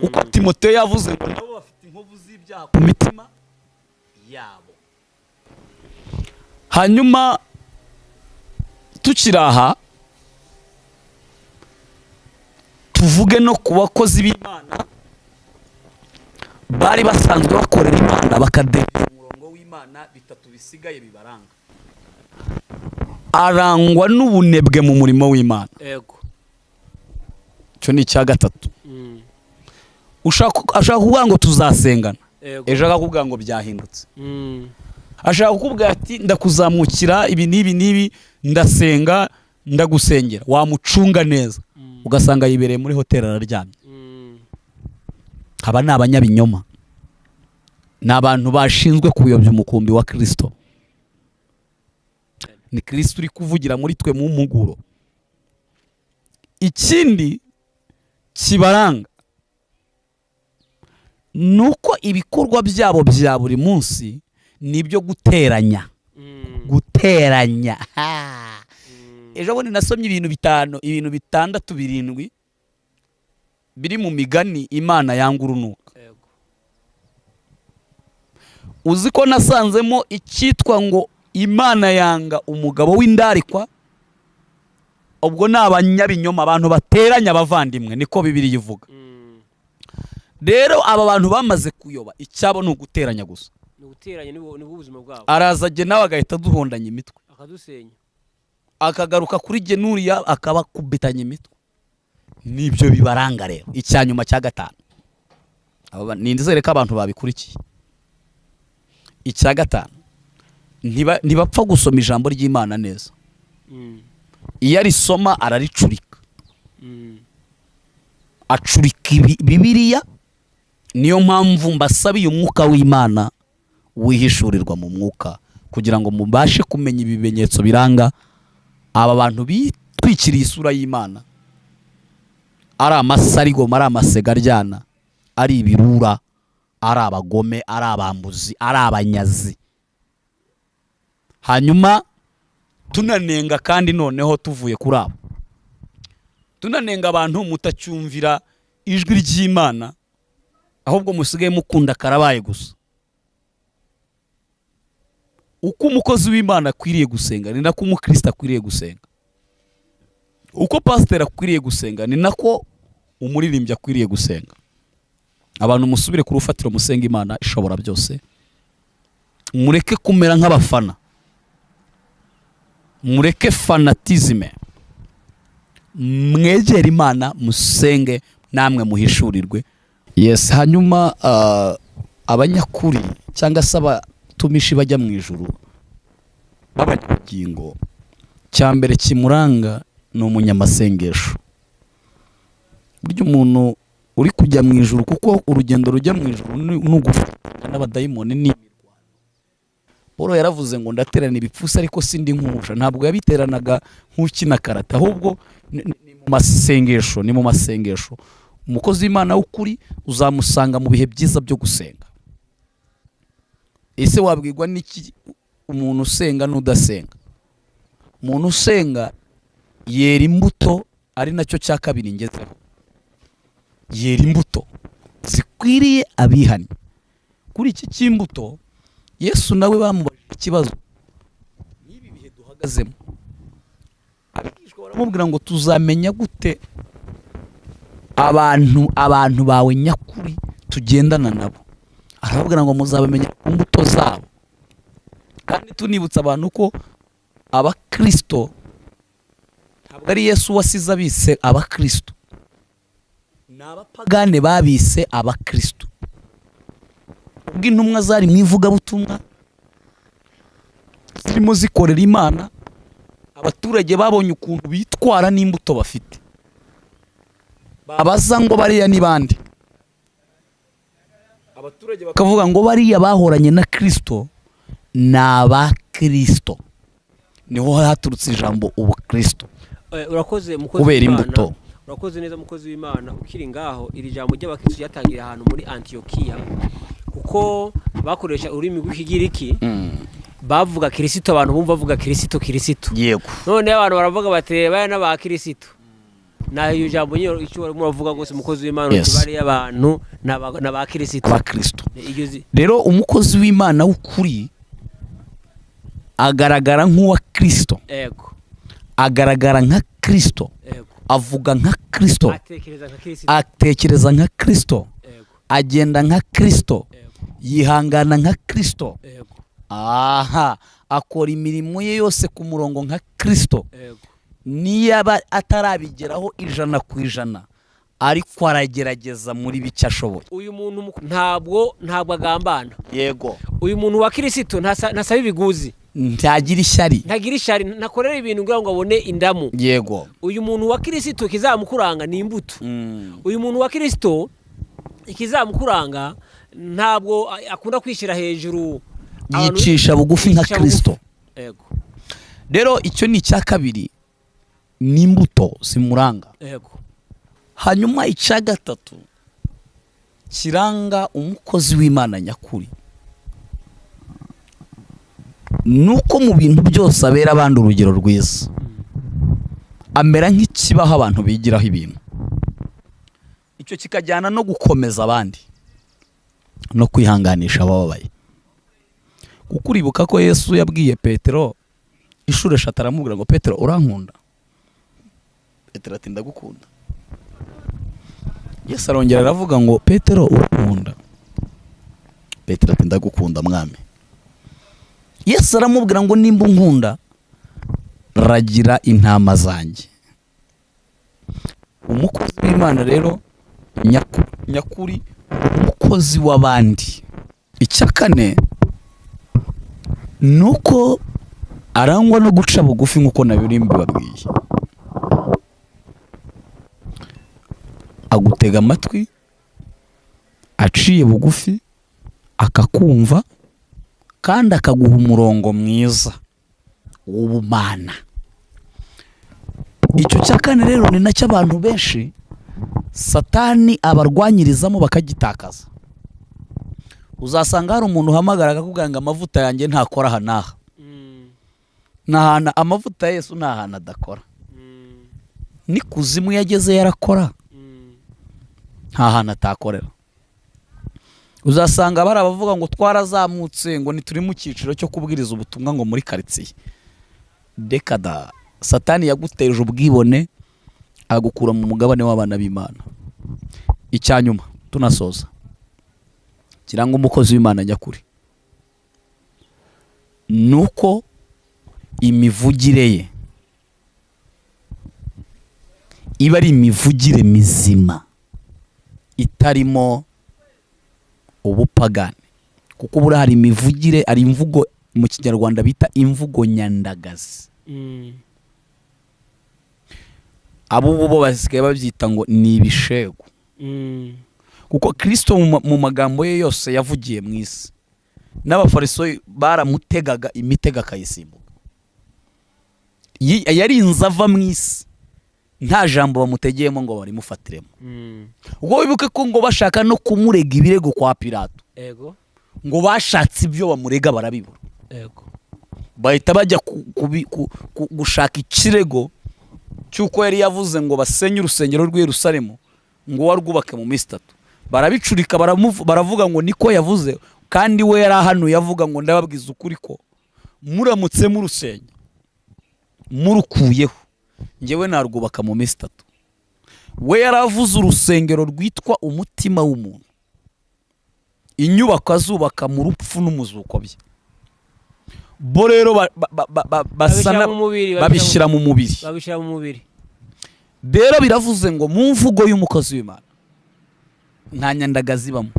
[SPEAKER 1] kuko Timoteyo yavuze ngo nabo bafite inkovu z'ibyaha ku mitima yabo. Hanyuma tukiri aha, tuvuge no ku bakozi b'Imana bari basanzwe bakorera Imana bakadebera umurongo w'Imana. Bitatu bisigaye bibaranga: arangwa n'ubunebwe mu murimo w'Imana. Icyo ni icya gatatu. Ashaka kuvuga ngo tuzasengana, ejo akakubwira ngo byahindutse. Ashaka kukubwira ati ndakuzamukira ibi n'ibi n'ibi, ndasenga, ndagusengera. Wamucunga neza ugasanga yibereye muri hoteli araryamye. Aba ni abanyabinyoma, ni abantu bashinzwe kuyobya umukumbi wa Kirisito. Ni Kirisito uri kuvugira muri twe mu mpuguro. Ikindi kibaranga ni uko ibikorwa byabo bya buri munsi ni ibyo guteranya, guteranya. Ejo bundi nasomye ibintu bitanu, ibintu bitandatu, birindwi biri mu Migani Imana yanga urunuka. Uzi ko nasanzemo icyitwa ngo Imana yanga umugabo w'indarikwa? Ubwo ni abanyabinyoma, abantu bateranya abavandimwe, niko Bibiliya ivuga. Rero aba bantu bamaze kuyoba, icyabo ni uguteranya gusa.
[SPEAKER 2] Ni uguteranya, nibwo ubuzima bwabo.
[SPEAKER 1] Araza jye nawe agahita aduhondanya imitwe,
[SPEAKER 2] akadusenya,
[SPEAKER 1] akagaruka kuri jye nuriya akabakubitanya imitwe. Nibyo bibaranga. Rero icya nyuma cya gatanu, nizere ko abantu babikurikiye. Icya gatanu, ntibapfa gusoma ijambo ry'Imana neza. Iyo arisoma araricurika, acurika Bibiliya. Niyo mpamvu mbasabiye umwuka w'Imana wihishurirwa mu mwuka, kugira ngo mubashe kumenya ibimenyetso biranga aba bantu bitwikiriye isura y'Imana, ari amasarigoma, ari amasega aryana, ari ibirura, ari abagome, ari abambuzi, ari abanyazi. Hanyuma tunanenga kandi noneho tuvuye kuri abo, tunanenga abantu mutacyumvira ijwi ry'Imana, ahubwo musigaye mukunda karabaye gusa. Uko umukozi w'Imana akwiriye gusenga ni nako umukristo akwiriye gusenga, uko pasiteri akwiriye gusenga ni nako umuririmbyi akwiriye gusenga. Abantu musubire ku rufatiro, musenga Imana ishobora byose. Mureke kumera nk'abafana, mureke fanatisme, mwegere Imana, musenge namwe muhishurirwe. Yes. Hanyuma abanyakuri cyangwa se abatumishi bajya mu ijuru b'abanyabugingo, cya mbere kimuranga ni umunyamasengesho. Burya umuntu uri kujya mu ijuru, kuko urugendo rujya mu ijuru ni ugufatanya n'abadayimoni, ni imirwano. Paul yaravuze ngo ndaterana ibipfusi ariko sindi nkusha. Ntabwo yabiteranaga nk'ukina karate, ahubwo ni mu masengesho, ni mu masengesho. Umukozi w'Imana w'ukuri uzamusanga mu bihe byiza byo gusenga. Ese wabwirwa n'iki umuntu usenga n'udasenga? Umuntu usenga yera imbuto, ari nacyo cya kabiri ngezeho. Yera imbuto zikwiriye abihannye. Kuri iki cy'imbuto, Yesu nawe bamubajije ikibazo n'ibi bihe duhagazemo. Abigishwa baramubwira ngo tuzamenya gute abantu bawe nyakuri tugendana nabo? Arababwira ngo muzabamenya ku mbuto zabo. Kandi tunibutsa abantu ko abakristo ntabwo ari Yesu wasize abise abakristo, ni abapagane babise abakristo. Ubwo intumwa zari mu ivugabutumwa zirimo zikorera Imana, abaturage babonye ukuntu bitwara n'imbuto bafite, babaza ngo bariya ni bande? Abaturage bakavuga ngo bariya bahoranye na Kristo ni aba Kirisito. Niho haturutse ijambo ubukristo.
[SPEAKER 2] Urakoze mukozi
[SPEAKER 1] Kubera
[SPEAKER 2] w'Imana.
[SPEAKER 1] imbuto.
[SPEAKER 2] Urakoze neza, mukozi w'Imana. Ukiri ngaho, iri jambo ry'abakristo ryatangira ahantu muri Antiyokiya, kuko bakoresha ururimi rw'Ikigiriki, bavuga Kirisito, abantu bumva bavuga Kirisito, Kirisito. None abantu baravuga bati: "Baya n'aba Kirisito." Naho iyo jambo nyine, icyo warimo uravuga rwose, mukozi w'Imana,
[SPEAKER 1] Yes.
[SPEAKER 2] uti bariya abantu n'aba Kirisito.
[SPEAKER 1] Abakristo.
[SPEAKER 2] Iryo
[SPEAKER 1] Rero umukozi w'Imana w'ukuri agaragara nk'uwa Kirisito, agaragara nka Kirisito, avuga nka Kirisito,
[SPEAKER 2] atekereza nka Kirisito,
[SPEAKER 1] atekereza nka Kirisito, agenda nka Kirisito, yihangana nka Kirisito, aha akora imirimo ye yose ku murongo nka Kirisito. Niyo atarabigeraho 100%, ariko aragerageza muri bike ashoboye.
[SPEAKER 2] Uyu muntu ntabwo agambana. Uyu muntu wa Kirisito ntasaba ibiguzi.
[SPEAKER 1] Ntagira ishyari.
[SPEAKER 2] Ntagira ishyari, ntakorera ibintu kugira ngo abone indamu. Uyu muntu wa Kirisito ikizamukuranga ni imbuto. Uyu muntu wa Kirisito ikizamukuranga, ntabwo akunda kwishyira hejuru.
[SPEAKER 1] Yicisha bugufi nka
[SPEAKER 2] Yicisha bugufi.
[SPEAKER 1] Kirisito. Rero icyo ni icya kabiri, ni imbuto zimuranga. Hanyuma icya gatatu kiranga umukozi w'Imana nyakuri ni uko mu bintu byose abera abandi urugero rwiza, amera nk'ikibaho abantu bigiraho ibintu. Icyo kikajyana no gukomeza abandi no kwihanganisha abababaye, kuko uribuka ko Yesu yabwiye Petero inshuro eshatu, aramubwira ngo: "Petero, urankunda?" Petero ati: "Ndagukunda." Yesu arongera aravuga ngo: "Petero, urankunda?" Petero ati: "Ndagukunda, Mwami." Yesu aramubwira ngo: "Nimba unkunda, ragira intama zanjye." Umukozi w'Imana rero nyakuri, umukozi w'abandi. Icya kane ni uko arangwa no guca bugufi, nk'uko nabiri mbibabwiye. Agutega amatwi aciye bugufi, akakumva kandi akaguha umurongo mwiza w'ubumana. Icyo cya kane rero ni nacyo abantu benshi Satani abarwanyirizamo bakagitakaza. Uzasanga hari umuntu uhamagara akakubwira ngo: "Amavuta yanjye ntakora aha n'aha." N'ahantu amavuta ya Yesu nta hantu adakora. N'ikuzimu yageze yarakora. Nta hantu atakorera. Uzasanga bari abavuga ngo: "Twarazamutse," ngo ntituri mu cyiciro cyo kubwiriza ubutumwa ngo muri karitsiye. Reka da! Satani yaguteje ubwibone, agukura mu mugabane w'abana b'Imana. Icya nyuma tunasoza kiranga umukozi w'Imana nyakuri ni uko imivugire ye iba ari imivugire mizima itarimo ubupagani, kuko buriya hari imivugire, hari imvugo mu Kinyarwanda bita imvugo nyandagazi. Abo bo basigaye babyita ngo ni ibishegu, kuko Kirisito mu magambo ye yose yavugiye mu isi, n'Abafarisoyo baramutegaga imitego akayisimbuka. Yarinze ava mu isi nta jambo bamutegeyemo ngo barimufatiremo. Ubwo wibuke ko ngo bashaka no kumurega ibirego kwa Pilato, ngo bashatse ibyo bamurega barabibura, bahita bajya gushaka ikirego cy'uko yari yavuze ngo basenye urusengero rw'i Yerusalemu, ngo warwubake mu minsi 3. Barabicurika, baravuga ngo niko yavuze, kandi we yari ahanuye avuga ngo: "Ndababwiza ukuri ko muramutse murusenya murukuyeho, njyewe narwubaka mu minsi 3." We yaravuze urusengero rwitwa umutima w'umuntu, inyubako azubaka mu rupfu n'umuzuko bye. Bo rero basa
[SPEAKER 2] Babishyira mu mubiri,
[SPEAKER 1] babishyira mu mubiri.
[SPEAKER 2] Babishyira mu mubiri.
[SPEAKER 1] Rero biravuze ngo mu mvugo y'umukozi w'Imana nta nyandagazi ibamo.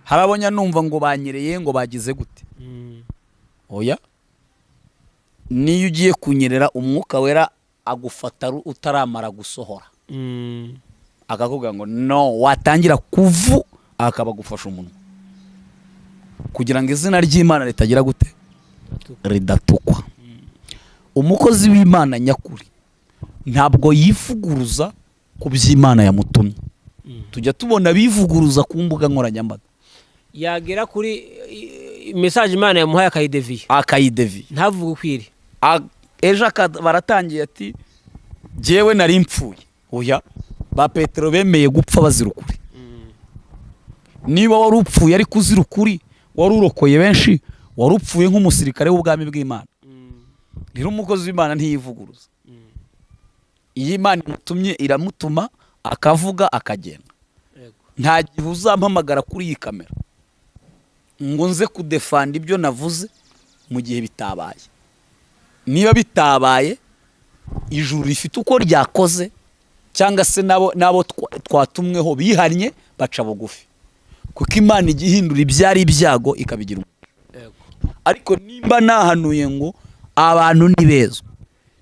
[SPEAKER 1] Hari abo numva ngo banyereye, ngo bagize gute. Oya, niyo ugiye kunyerera, Umwuka Wera agufata utaramara gusohora, akakubwira ngo: "No." Watangira kuvu, akaba agufasha umunwa kugira ngo izina ry'Imana ritagira gute. Ridatukwa. Umukozi w'Imana nyakuri ntabwo yivuguruza ku by'Imana yamutumye. Tujya tubona bivuguruza ku mbuga nkoranyambaga.
[SPEAKER 2] Yagera kuri message Imana yamuhaye akayideviye.
[SPEAKER 1] Akayideviye.
[SPEAKER 2] Ntavuge ukwiri.
[SPEAKER 1] Ejo baratangiye ati jyewe nari mpfuye. Oya, ba Petero bemeye gupfa bazira ukuri. Niba wari upfuye ariko uzira ukuri, wari urokoye benshi, wari upfuye nk'umusirikare w'ubwami bw'Imana. Rero umukozi w'Imana ntiyivuguruza. Iyo Imana imutumye iramutuma, akavuga akagenda. Nta gihe uzampamagara kuri iyi kamera ngo nze kudefanda ibyo navuze mu gihe bitabaye. Niba bitabaye, ijuru rifite uko ryakoze, cyangwa se nabo twatumweho bihannye baca bugufi, kuko Imana ijya ihindura ibyari ibyago ikabigira. Ariko nimba nahanuye ngo abantu ni beza,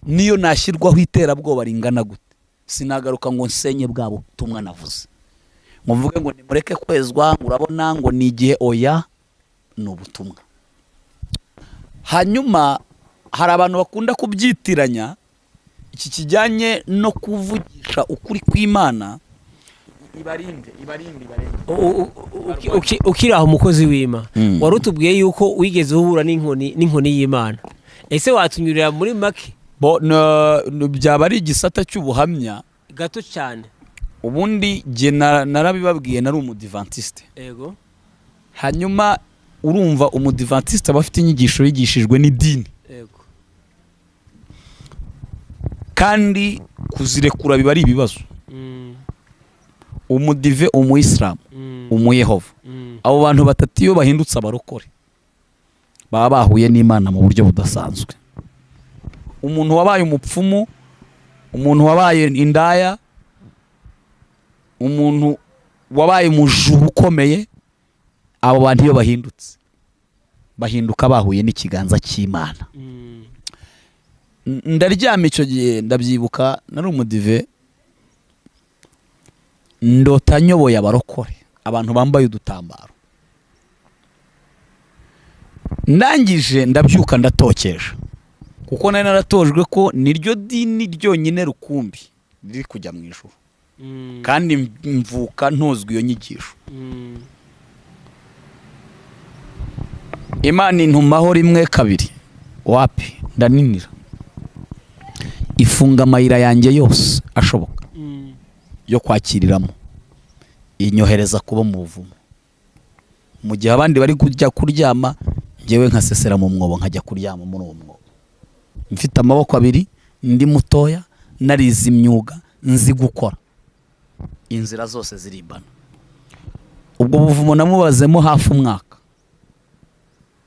[SPEAKER 1] niyo nashyirwaho iterabwoba ringana gute, sinagaruka ngo nsenye bwa butumwa navuze, ngo mvuge ngo nimureke kwezwa, ngo urabona ngo ni igihe. Oya, ni ubutumwa. Hanyuma hari abantu bakunda kubyitiranya iki kijyanye no kuvugisha ukuri kw'Imana. Ibarinde, ibarinde, ibarinde.
[SPEAKER 2] Ukiri aho, umukozi w'Imana, wari utubwiye yuko wigeze uhura n'inkoni y'Imana. Ese watunyurira muri make?
[SPEAKER 1] Bo, byaba ari igisata cy'ubuhamya.
[SPEAKER 2] Gato cyane.
[SPEAKER 1] Ubundi jye narabibabwiye, nari umudivantiste. Hanyuma urumva umudivantiste aba afite inyigisho yigishijwe n'idini, kandi kuzirekura biba ari ibibazo. Umudive, umuyisilamu, umuyehova, abo bantu batatu iyo bahindutse abarokore baba bahuye n'Imana mu buryo budasanzwe. Umuntu wabaye umupfumu, umuntu wabaye indaya, umuntu wabaye umujura ukomeye, abo bantu iyo bahindutse bahinduka bahuye n'ikiganza cy'Imana. Ndaryama icyo gihe, ndabyibuka, nari umudive, ndota nyoboye abarokore, abantu bambaye udutambaro. Ndangije ndabyuka ndatokesha, kuko nari naratojwe ko niryo dini ryonyine rukumbi riri kujya mu ijuru, kandi mvuka ntozwa iyo nyigisho. Imana intumaho rimwe, kabiri, wapi, ndaninira, ifunga amayira yanjye yose ashoboka yo kwakiriramo, inyohereza kuba mu buvumo. Mu gihe abandi bari kujya kuryama, njyewe nkasesera mu mwobo, nkajya kuryama muri uwo mwobo mfite amaboko abiri, ndi mutoya, narize imyuga, nzi gukora, inzira zose ziribana. Ubwo buvumo namubazemo hafi umwaka.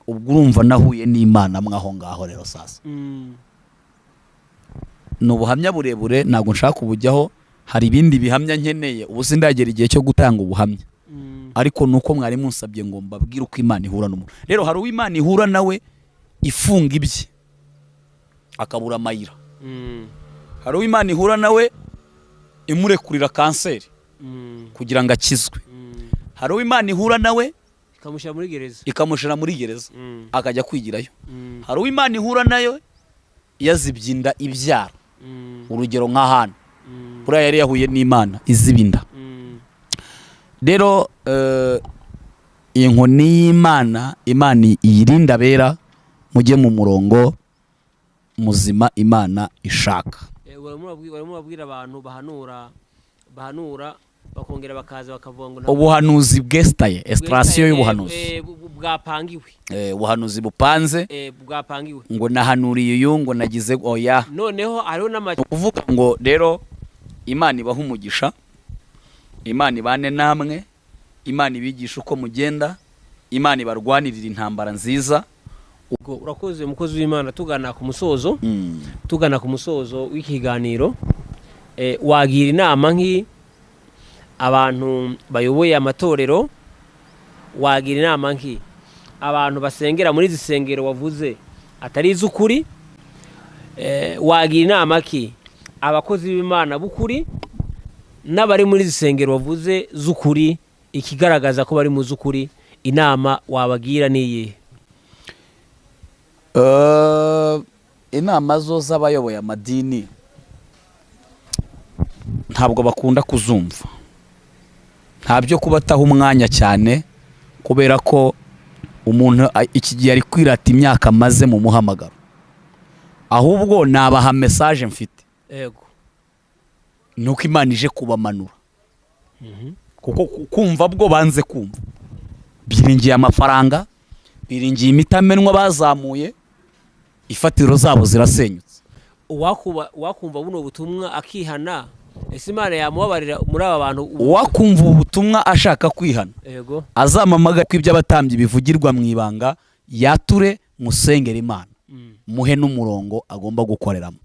[SPEAKER 1] Ubwo urumva nahuye n'Imana mwaho ngaho. Rero sasa ni ubuhamya burebure, ntabwo nshaka kubujyaho. Hari ibindi bihamya nkeneye, ubu sindagera igihe cyo gutanga ubuhamya. Ariko nuko mwari munsabye ngo mbabwire uko Imana ihura n'umuntu. Rero hari uwo Imana ihura nawe ifunga ibye, akabura amayira. Hari uwo Imana ihura nawe imurekurira kanseri kugira ngo akizwe. Hari uwo Imana ihura nawe
[SPEAKER 2] ikamushyira muri gereza.
[SPEAKER 1] Ikamushyira muri gereza, akajya kwigirayo. Hari uwo Imana ihura nayo yazibye inda ibyara. Urugero nka Hana, buriya yari yahuye n'Imana iziba inda. Rero inkoni y'Imana, Imana iyirinda abera. Mujye mu murongo muzima Imana ishaka.
[SPEAKER 2] Barimo babwira abantu bahanura bakongera bakaza bakavuga ngo nta-
[SPEAKER 1] Ubuhanuzi bwesitaye, esitarasiyo y'ubuhanuzi.
[SPEAKER 2] Bwapangiwe.
[SPEAKER 1] Ubuhanuzi bupanze.
[SPEAKER 2] Bwapangiwe.
[SPEAKER 1] Ngo nahanuriye uyu, ngo nagize, oya.
[SPEAKER 2] Noneho hariho n'ama
[SPEAKER 1] Ni ukuvuga ngo rero Imana ibahe umugisha, Imana ibane namwe, Imana ibigisha uko mugenda, Imana ibarwanirira intambara nziza.
[SPEAKER 2] Ubwo urakoze, umukozi w'Imana. Tugana ku musozo, tugana ku musozo w'ikiganiro, wagira inama nk'i abantu bayoboye amatorero, wagira inama nk'i abantu basengera muri izi sengero wavuze atari iz'ukuri, wagira inama ki abakozi b'Imana b'ukuri n'abari muri izi sengero wavuze z'ukuri, ikigaragaza ko bari mu z'ukuri? Inama wabagira ni iyihe?
[SPEAKER 1] Inama zo z'abayoboye amadini ntabwo bakunda kuzumva, nta byo kubataho umwanya cyane, kubera ko umuntu iki gihe ari kwirata imyaka amaze mu muhamagaro. Ahubwo nabaha message mfite, nuko Imana ije kubamanura, kuko kumva bwo banze kumva, biringiye amafaranga, biringiye imitamenwa bazamuye, ifatiro zabo zirasenyutse.
[SPEAKER 2] Uwakumva buno butumwa akihana, ese Imana yamubabarira muri aba bantu?
[SPEAKER 1] Uwakumva ubu butumwa ashaka kwihana, azamamaga ko iby'abatambyi bivugirwa mu ibanga, yature musengera Imana, muhe n'umurongo agomba gukoreramo.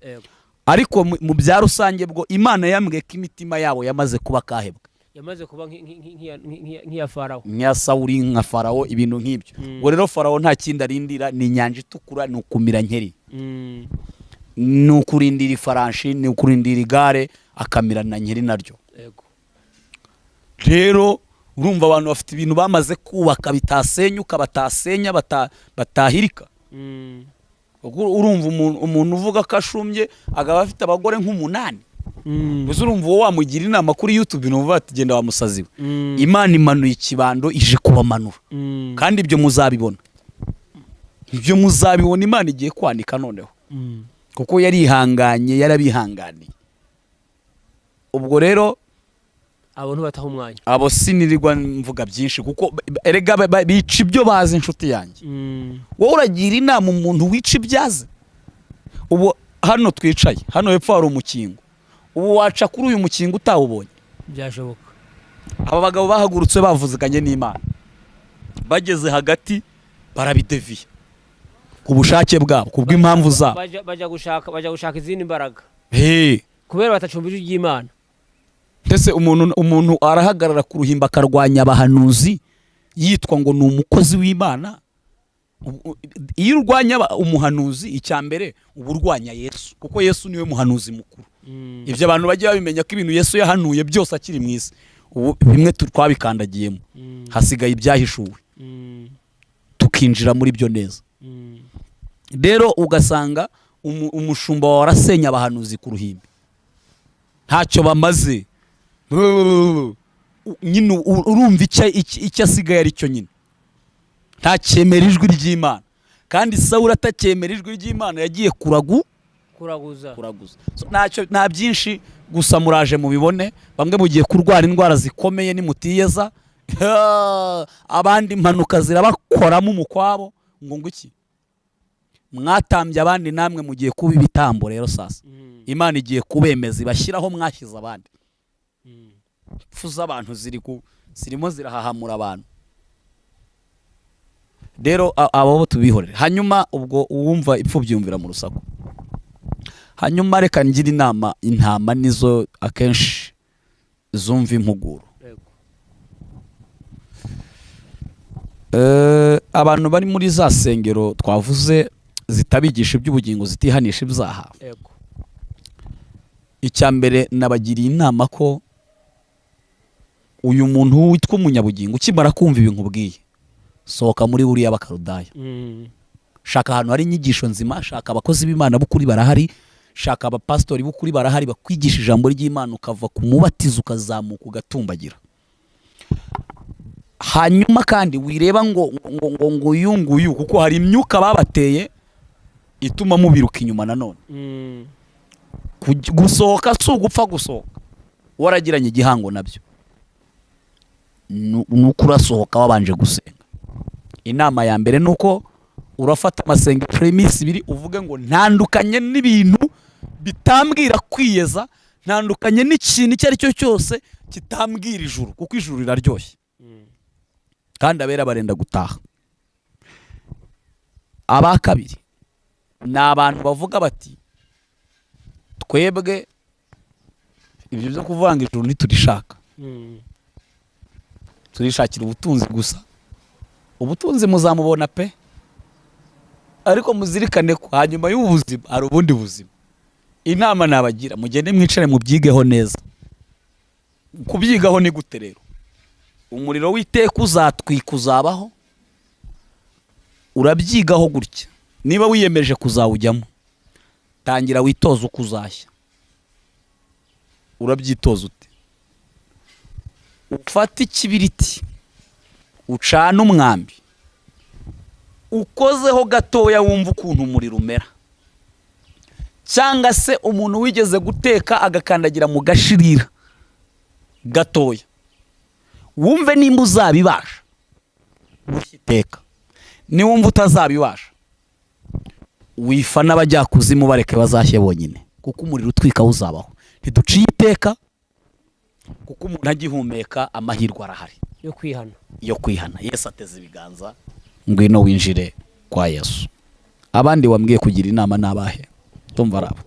[SPEAKER 1] Ariko mu bya rusange bwo Imana yambwiye ko imitima yabo yamaze kuba kahebwa.
[SPEAKER 2] Yamaze kuba nk'iya Farawo.
[SPEAKER 1] Nk'iya Sawuri, nka Farawo, ibintu nk'ibyo. Ubwo rero Farawo nta kindi arindira, ni inyanja itukura, ni ukumira nkeri, ni ukurindira ifaranshi, ni ukurindira igare akamira na nkeri naryo. Rero urumva abantu bafite ibintu bamaze kubaka bitasenyuka, batasenya, batahirika. Kuko urumva umuntu uvuga ko ashumbye akaba afite abagore nk'umunani, gusa urumva uwo wamugira inama kuri YouTube? Ni uvuga ati: "Genda wamusazi we." Imana imanuye ikibando, ije kubamanura. Kandi ibyo muzabibona, ibyo muzabibona. Imana igiye kwanika noneho, kuko yarihanganye, yarabihanganiye. Ubwo rero
[SPEAKER 2] abo ntibataha umwanya.
[SPEAKER 1] Abo sinirirwa mvuga byinshi, kuko erega bica ibyo bazi, inshuti yanjye. Wowe uragira inama umuntu wica ibyazi? Ubu hano twicaye, hano hepfo hari umukingo. Ubu waca kuri uyu mukingo utawubonye?
[SPEAKER 2] Byashoboka.
[SPEAKER 1] Aba bagabo bahagurutse bavuziganye n'Imana, bageze hagati barabideviye ku bushake bwabo, ku bw'impamvu zabo.
[SPEAKER 2] Bajya gushaka izindi mbaraga
[SPEAKER 1] Hey.
[SPEAKER 2] kubera batacumva ijwi ry'Imana.
[SPEAKER 1] Ndetse umuntu arahagarara ku ruhimbi akarwanya abahanuzi, yitwa ngo ni umukozi w'Imana. Iyo urwanya umuhanuzi, icya mbere uba urwanya Yesu, kuko Yesu niwe muhanuzi mukuru. Ibyo abantu bajya babimenya ko ibintu Yesu yahanuye byose akiri mu isi, ubu bimwe twabikandagiyemo, hasigaye ibyahishuwe, tukinjira muri byo neza. Rero ugasanga umushumba wawe arasenya abahanuzi ku ruhimbi, ntacyo bamaze nyine. Urumva icyo asigaye ari cyo nyine, ntacyemera ijwi ry'Imana. Kandi Sawuli atacyemera ijwi ry'Imana yagiye kuragu
[SPEAKER 2] Kuraguza.
[SPEAKER 1] Kuraguza. So, ntacyo, nta byinshi, gusa muraje mubibone. Bamwe mugiye kurwara indwara zikomeye nimutiyeza, abandi impanuka zirabakoramo umukwabo. Ngo iki? Mwatambye abandi, namwe mugiye kuba ibitambo. Rero sasa Imana igiye kubemeza, ibashyiraho mwashyize abandi. Impfu z'abantu zirimo zirahahamura abantu. Rero abo bo tubihorere. Hanyuma ubwo uwumva ipfu byumvira mu rusaku. Hanyuma reka ngire inama intama, nizo akenshi zumva impuguro. Abantu bari muri za sengero twavuze zitabigisha iby'ubugingo, zitihanisha ibyaha, icya mbere nabagiriye inama ko uyu muntu witwa umunyabugingo, ukimara kumva ibintu nkubwiye, sohoka muri buriya bakarudaya. Shaka ahantu hari inyigisho nzima, shaka abakozi b'Imana b'ukuri, barahari. Shaka abapasitori b'ukuri, barahari, bakwigisha ijambo ry'Imana, ukava ku mubatizo ukazamuka ugatumbagira. Hanyuma kandi wireba ngo uyu nguyu, kuko hari imyuka babateye ituma mubiruka inyuma nanone. Gusohoka si ugupfa gusohoka waragiranye igihango nabyo, ni uko urasohoka wabanje gusenga. Inama ya mbere ni uko urafata amasengesho y'iminsi 2, uvuge ngo: "Ntandukanye n'ibintu bitambwira kwiyeza, ntandukanye n'ikintu icyo ari cyo cyose kitambwira ijuru," kuko ijuru riraryoshye kandi abera barenda gutaha. Aba kabiri ni abantu bavuga bati: "Twebwe ibyo byo kuvanga ijuru ntiturishaka, turishakira ubutunzi gusa." Ubutunzi muzamubona pe, ariko muzirikane ko hanyuma y'ubu buzima hari ubundi buzima. Inama nabagira, mugende mwicare mubyigeho neza. Kubyigaho ni gute rero? Umuriro w'iteka uzatwika, uzabaho. Urabyigaho gutya. Niba wiyemeje kuzawujyamo, tangira witoze uko uzashya. Urabyitoza ute? Ufate ikibiriti, ucane umwambi, ukozeho gatoya wumva ukuntu umuriro umera. Cyangwa se umuntu wigeze guteka agakandagira mu gashirira gatoya, wumve nimba uzabibasha guteka. Niwumva utazabibasha, wifa n'abajyakuzimu, bareke bazashye bonyine, kuko umuriro utwika uzabaho. Ntiduciye iteka, kuko umuntu agihumeka amahirwe arahari
[SPEAKER 2] yo kwihana.
[SPEAKER 1] Yo kwihana. Yesu ateze ibiganza, ngwino winjire kwa Yesu. Abandi wambwiye kugira inama n'abahe? Ndumva ari abo.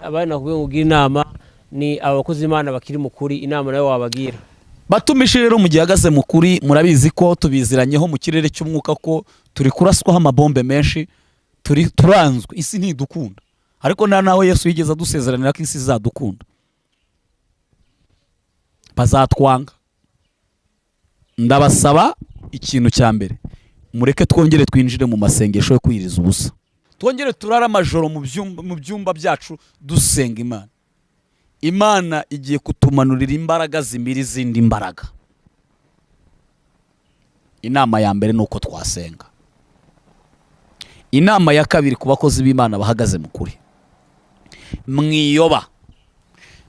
[SPEAKER 2] Abandi nakubwiye ngo ugire inama ni abakozi Imana bakiri mu kuri, inama nawe wabagira.
[SPEAKER 1] Batumishi rero, mu gihe ahagaze mu kuri, murabizi ko tubiziranyeho mu kirere cy'umwuka ko turi kuraswaho amabombe menshi, turi turanzwe, isi ntidukunda. Ariko nta naho Yesu yigeze adusezeranira ko isi izadukunda. Bazatwanga. Ndabasaba ikintu cya mbere, mureke twongere twinjire mu masengesho yo kwiriza ubusa, twongere turare amajoro mu byumba byacu dusenga Imana. Imana igiye kutumanurira imbaraga zimira izindi mbaraga. Inama ya mbere ni uko twasenga. Inama ya kabiri ku bakozi b'Imana bahagaze mu kuri, mwiyoba.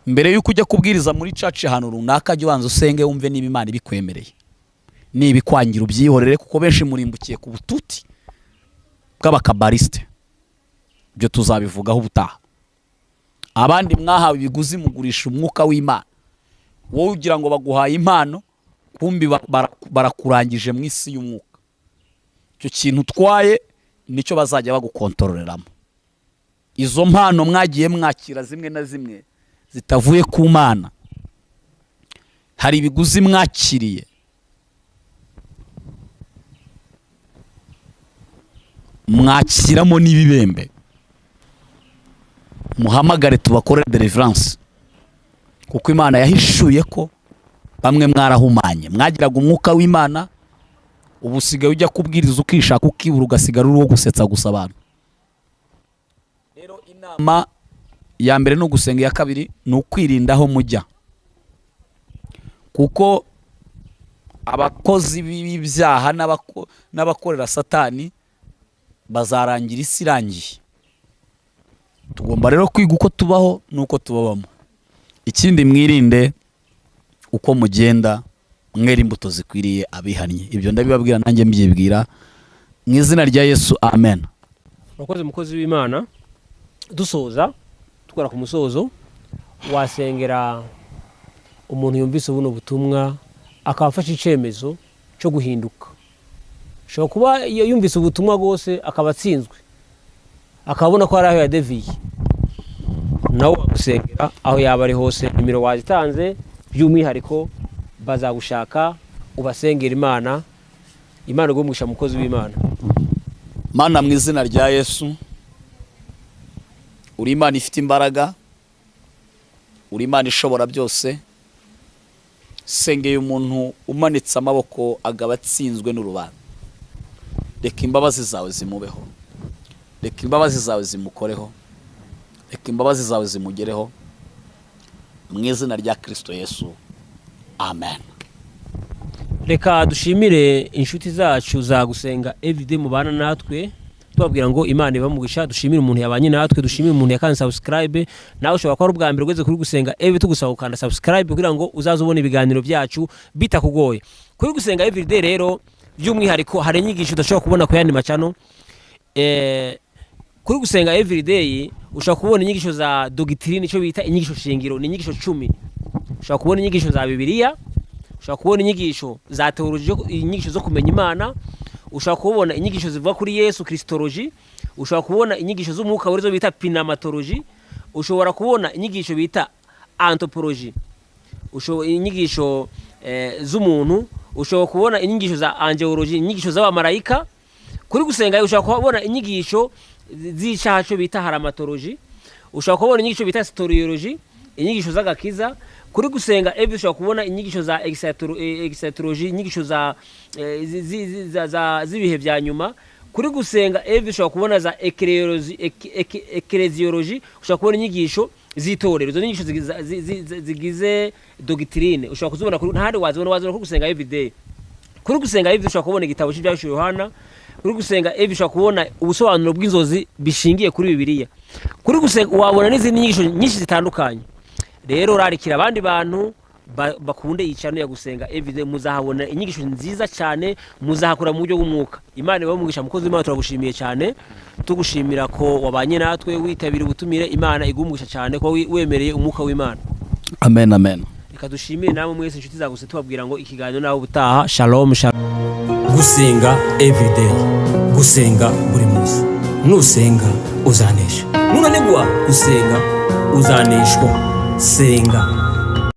[SPEAKER 1] Mbere y'uko ujya kubwiriza muri church ahantu runaka, jya ubanza usenge, wumve niba Imana ibikwemereye. Niba ikwangira, ubyihorere, kuko benshi murimbukiye ku bututi bw'abakabarisite. Ibyo tuzabivugaho ubutaha. Abandi mwahawe ibiguzi, mugurisha umwuka w'Imana. Wowe ugira ngo baguhaye impano, kumbi barakurangije mu isi y'umwuka. Icyo kintu utwaye nicyo bazajya bagukontororeramo. Izo mpano mwagiye mwakira, zimwe na zimwe zitavuye ku Mana, hari ibiguzi mwakiriye. Mwakiramo n'ibibembe. Muhamagare tubakorere deliverance, kuko Imana yahishuye ko bamwe mwarahumanye, mwagiraga umwuka w'Imana. Ubu usigaye ujya kubwiriza ukishaka ukibura, ugasigara uri uwo gusetsa gusa abantu. Rero inama ya mbere ni ugusenga, iya kabiri ni ukwirinda aho mujya, kuko abakozi b'ibyaha n'abakorera Satani bazarangira isi irangiye. Tugomba rero kwiga uko tubaho n'uko tubabamo. Ikindi, mwirinde uko mugenda, mwera imbuto zikwiriye abihannye. Ibyo ndabibabwira nanjye mbyibwira, mu izina rya Yesu, amen.
[SPEAKER 2] Urakoze, mukozi w'Imana. Dusoza, tukora ku musozo, wasengera umuntu yumvise buno butumwa akaba afashe icyemezo cyo guhinduka. Ashobora kuba iyo yumvise ubutumwa bwose akaba atsinzwe, akabona ko hari aho yadeviye, nawe wagusengera aho yaba ari hose. Nimero wazitanze, by'umwihariko bazagushaka ubasengera. Imana iguhe umugisha, mukozi w'Imana.
[SPEAKER 1] Mana, mu izina rya Yesu, uri Imana ifite imbaraga, uri Imana ishobora byose. Sengeye umuntu umanitse amaboko agaba atsinzwe n'urubanza. Reka imbabazi zawe zimubeho, reka imbabazi zawe zimukoreho, reka imbabazi zawe zimugereho, mu izina rya Kirisito Yesu, amen.
[SPEAKER 2] Reka dushimire inshuti zacu za Gusenga Everyday mubana natwe, tubabwira ngo Imana ibamugisha. Dushimire umuntu yabanye natwe, dushimire umuntu yakanze subscribe. Nawe ushobora kuba ari ubwa mbere ugeze kuri Gusenga Everyday, tugusaba gukanda subscribe kugira ngo uzaze ubona ibiganiro byacu bitakugoye. Kuri Gusenga Everyday rero by'umwihariko hari inyigisho udashobora kubona ku yandi macano. Kuri Gusenga Everyday ushobora kubona inyigisho za doctrine, icyo bita inyigisho shingiro, ni inyigisho 10. Ushobora kubona inyigisho za Bibiliya, ushobora kubona inyigisho za theology, inyigisho zo kumenya Imana, ushobora kubona inyigisho zivuga kuri Yesu, Christology, ushobora kubona inyigisho z'umwuka wera zo bita pneumatology, ushobora kubona inyigisho bita anthropology, ushobora inyigisho z'umuntu, ushobora kubona inyigisho za angelology, inyigisho z'abamarayika. Kuri Gusenga ushobora kubona inyigisho z'icyaha cyo bita hamartiology, ushobora kubona inyigisho bita soteriology, inyigisho z'agakiza. Kuri Gusenga Every ushobora kubona inyigisho za eschatology, inyigisho za z'ibihe bya nyuma. Kuri Gusenga Everyday ushobora kubona za ecclésiologie, ushobora kubona inyigisho z'itorero. Izo nyigisho zigize doctrine ushobora kuzibona kuri, ntahandi wazibona, wazibona kuri Gusenga Everyday. Kuri Gusenga Everyday ushobora kubona igitabo cy'Ibyahishuwe Yohana. Kuri Gusenga Everyday ushobora kubona ubusobanuro bw'inzozi bishingiye kuri Bibiliya. Kuri Gusenga wabona n'izindi nyigisho nyinshi zitandukanye. Rero rarikira abandi bantu bakunde iyi channel ya Gusenga Everyday, muzahabona inyigisho nziza cyane, muzahakura mu buryo bw'umwuka. Imana ibahe umugisha. Mukozi w'Imana, turagushimiye cyane, tugushimira ko wabanye natwe, witabira ubutumire. Imana iguhe umugisha cyane ko wemereye umwuka w'Imana.
[SPEAKER 1] Amen, amen.
[SPEAKER 2] Reka dushimire namwe mwese inshuti za gusa, tubabwira ngo ikiganiro nawe ubutaha. Shalom, shalom.
[SPEAKER 3] Gusenga everyday, gusenga buri munsi. Nusenga uzanesha, nunanigwa gusenga uzaneshwa. Senga.